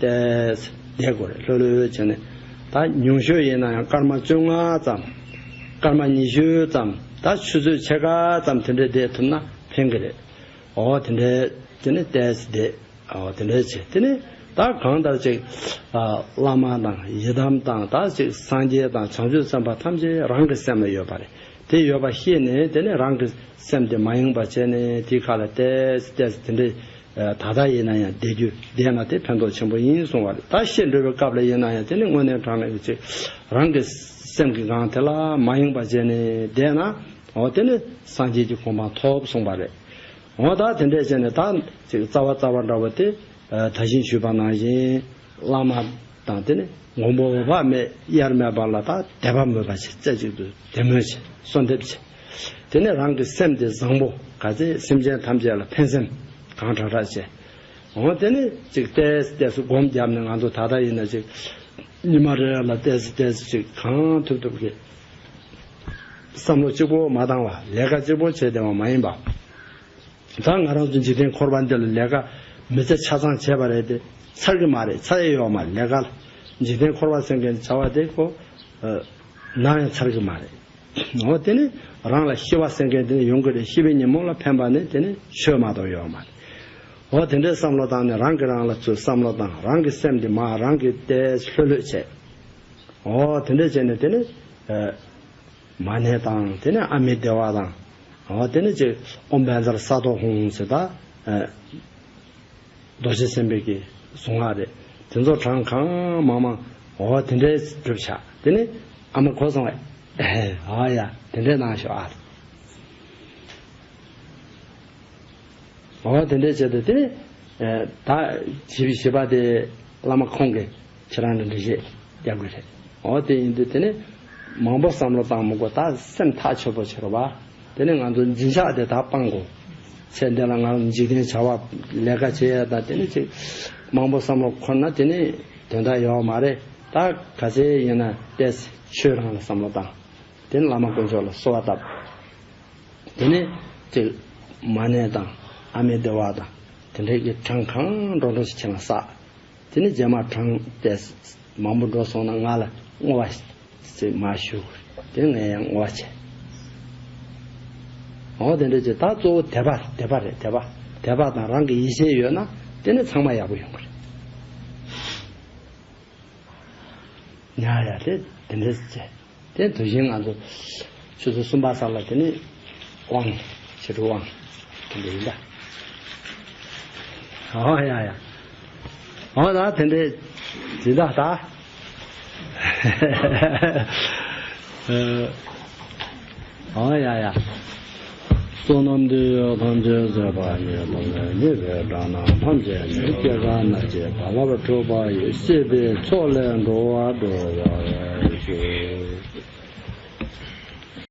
ཏོག་ཙམ་བསྡད་དགོས་རེད། ལྷོད་ལྷོད་བྱས་ནས། ད་ཉུང་ཤོས་ཡིན་ན་ཡང་སྐར་མ་བཅོ་ལྔ་ཙམ། སྐར་མ་ཉི་ཤུ་ཙམ། ད་ཆུ་ཚོད་ཕྱེད་ཀ་ཙམ་དེ་འདྲ་བསྡད་ཐུབ་ན་ཕན་གི་རེད། འོ་དེ་འདྲ་དེ་ནས་ཏོག་ཙམ་བསྡད། འོ་དེ་འདྲ་བྱས། དེ་ནས་ད་གང་ལྟར་ཅིག་ཨ་བླ་མ་དང་ཡི་དམ་དང་ད་ཅིག་སངས་རྒྱས་དང་བྱང་ཆུབ་སེམས་དཔའ་ཐམས་ཅད་རང་གི་སེམས་ལ་ཡོད་པ་རེད། དེ་ཡོད་པ་ཤེས་ནས་དེ་ནས་རང་གི་སེམས་དེ་མ་ཡེངས་པ་བྱས་ནས་དེའི་ཁ་ལ་ཏོག་ཙམ་ཏོག་ཙམ་དེ་འདྲའི་ད་ལྟ་ཡིན་ན་ཡང་བསྡད་རྒྱུ་བསྡད་ན་དེ་ཕན་ཐོགས་ཆེན་པོ་ཡིན་གསུང་བ་རེད། ད་ཤི་འགྲོ་བའི་སྐབས་ལ་ཡིན་ན་ཡང་དེ་ནི་དངོས་གནས་དྲང་གནས་ཀྱི་ཅིག་རང་གི་སེམས་ཀྱི་སྒང་དེ་ལ་མ་ཡེངས་པ་བྱས་ནས་བསྡད་ན། འོ་དེ་ནི་སངས་རྒྱས་ཀྱི་གོ་འཕང་ཐོབ་གསུངས་པ་རེད། འོ་ད་དེ་འདྲས་བྱས་ནས་ད་ཅིག་རྩ་བ་རྩ་བ་འདྲ་བོ་དེ་ད་གིན་ཞུས་པ་ནང་བཞིན་བླ་མ་དང་དེ་ནི་མགོན་པོ་འོད་དཔག་མེད་དབྱེར་མེད་པ་ལ་ད་དད་པ་མོས་པ་བྱེད། རྩེ་གཅིག་ཏུ་དད་མོས་བྱེད། གསོལ་འདེབས་བྱེད། དེ་ནས་རང་གི་སེམས་དེ་བཟང་པོ་ག་ཚད་སེམས་ཅན་ཐམས་ཅད་ལ་ཕན་སེམས་གང་དྲག་དྲག་བྱེད། འོ་དེ་ནས་ཅིག་ཏོག་ཙམ་ཏོག་ཙམ་སྒོམ་བརྒྱབ་ནས་ང་ཚོ་ད་ལྟ་ཡིན་ན་ཅིག་ཉི་མ་རེ་རེ་ལ་ཏོག་ཙམ་ཏོག་ཙམ་ཅིག་གང་ཐུབ་ཐུབ་ཀྱིས་བསམ་བློ་གཅིག་པོ་མ་བཏང་བ་ལས་ཀ་གཅིག་པོ་བྱས་བསྡད་པ་མ་ཡིན་པ། ད་ང་རང་ཚོ་འཇིག་རྟེན་འཁོར་བ་འདི་ལ་ལས་ཀ་མི་ཚེ་ཆ་ཚང་བྱས་པ་རེད་དེ་ཚར་གི་མ་རེད། ཚར་ཡས་ཡོད་མ་རེད། ལས་ཀ་ལ་འཇིག་རྟེན་འཁོར་བ་ཟེར་མཁན་བྱ་བ་དེ་ཁོ་ནམ་ཡང་ཚར་གི་མ་རེད། འོ་དེ་ནི་རང་ལ་ཤི་བ་ཟེར་མཁན་དེ་ནི་ཡོང་གི་རེད། ཤི་བའི་ཉིན་མོ་ལ་ཕན་པ་ནི་དེ་ནི་ཆོས་མ་གཏོགས་ཡོད་མ་རེད། འོ་དེ་འདྲའི་བསམ་བློ་བཏང་ནས་རང་གིས་རང་ལ་ཚུར་བསམ་བློ་བཏང་། རང་གི་སེམས་འདི་མ་རང་གིས་ཏོག་ཙམ་ལྷོད་ལྷོད་བྱས། འོ་དེ་འདྲ་བྱས་ནས་དེ་ནི་ཨ་མ་ཎི་དང་དེ་ནི་ཨ་མི་བདེ་བ་དང་། འོ་དེ་ནི་ཅིག་ཨོཾ་བཛྲ་ས་ཏྭ་ཧཱུྃ་ཟེར་ད་ཨ་རྡོ་རྗེ་སེམས་དཔའི་གི་གཟུངས་སྔགས་རེད། དེ་ཚོ་གྲངས་གང་མང་མང་འོ་དེ་འདྲའི་སྒྲུབ་བྱ། དེ་ནི་ཨ་མ་གོ་སོང་བས། ཨ་ཡ་དེ་འདྲའི་གནང་ཤོག་ཨ། འོ་དེ་འདྲའི་བྱས་ཏེ་དེ་ནི་ཨ་ད་བྱིས་པ་དེ་བླ་མ་ཁོང་གིས་ཁྱེད་རང་ལ་འགྲེལ་བཤད་རྒྱག་དགོས་རེད། འོ་དེ་ཡིན་དུས་དེ་ནི་མང་པོ་བསམ་བློ་བཏང་མི་དགོས། ད་སེམས་ཐག་ཆོད་པོ་བྱེད་རོགས་པ། དེ་ནི་ང་ཚོ་འཛིན་ཆགས་དེ་ད་སྤང་དགོས། ཚེ་འདི་ལ་ང་འཇིག་རྟེན་བྱ་བ་ལས་ཀ་བྱེད་ཡ་ད་དེ་ནི་ཅིག་མང་པོ་བསམ་བློ་འཁོར་ན་དེ་ནི་དོན་དག་ཡོད་མ་རེད། ད་ག་ཚད་ཡིན་ན་ཏོག་ཙམ་ཆོས་རང་ལ་བསམ་བློ་བཏང་། དེ་ནི་བླ་མ་དཀོན་མཆོག་ལ་གསོལ་བ་བཏབ། དེ་ནས་ཅིག་མ་ཎི་དང་ཨ་མི་བདེ་བ་དང་དེ་འདྲའི་གི་གྲངས་གང་འགྲོ་འགྲོ་ཞིག་ཁྱེད་རང་བསགས། དེ་ནས་རྗེས་མ་གྲངས་དེ་མང་པོ་འགྲོ་སོང་ན་ང་ལ་བསྔོ་བ་ཞིག་མར་ཞུ། དེ་ངས་ཡང་བསྔོ་བ་བྱས། འོ་དེ་འདྲ་ཅིག་ད་གཙོ་བོ་དད་པ་དད་པ་རེད། དད་པ་དད་པ་དང་རང་གི་ཡིད་ཆེས་ཡོད་ན་དེ་ནས་ཚང་མ་ཡག་པོ་ཡོང་གི་རེད། ཉ་ཡ་དེ་དེ་འདྲ་བྱས། དེ་དུས་བཞིན་ང་ཚོ་ཆུ་ཚོད་གསུམ་པ་ཙམ་ལ་དེ་ནི་དབང་། ཕྱི་དྲོ་དབང་། དེ་འདྲ་ཡིན་ད། ཨོ་ཡ་ཡ། ཨོ་ད་དེ་འདྲ་ཡིན་ད་ད། ཨོ་ཡ་ཡ། བསོད་ནམས་འདི་ཡིས་ཐམས་ཅད་གཟིགས་པ་ཉིད། ཐོབ་ནས་ཉེས་པའི་དགྲ་རྣམས་ཐམས་ཅད་ཉེས། སྐྱེ་རྒ་ན་འཆིའི་རྦ་རླབས་འཁྲུགས་པ་ཡི། སྲིད་པའི་མཚོ་ལས་འགྲོ་བ་སྒྲོལ་བར།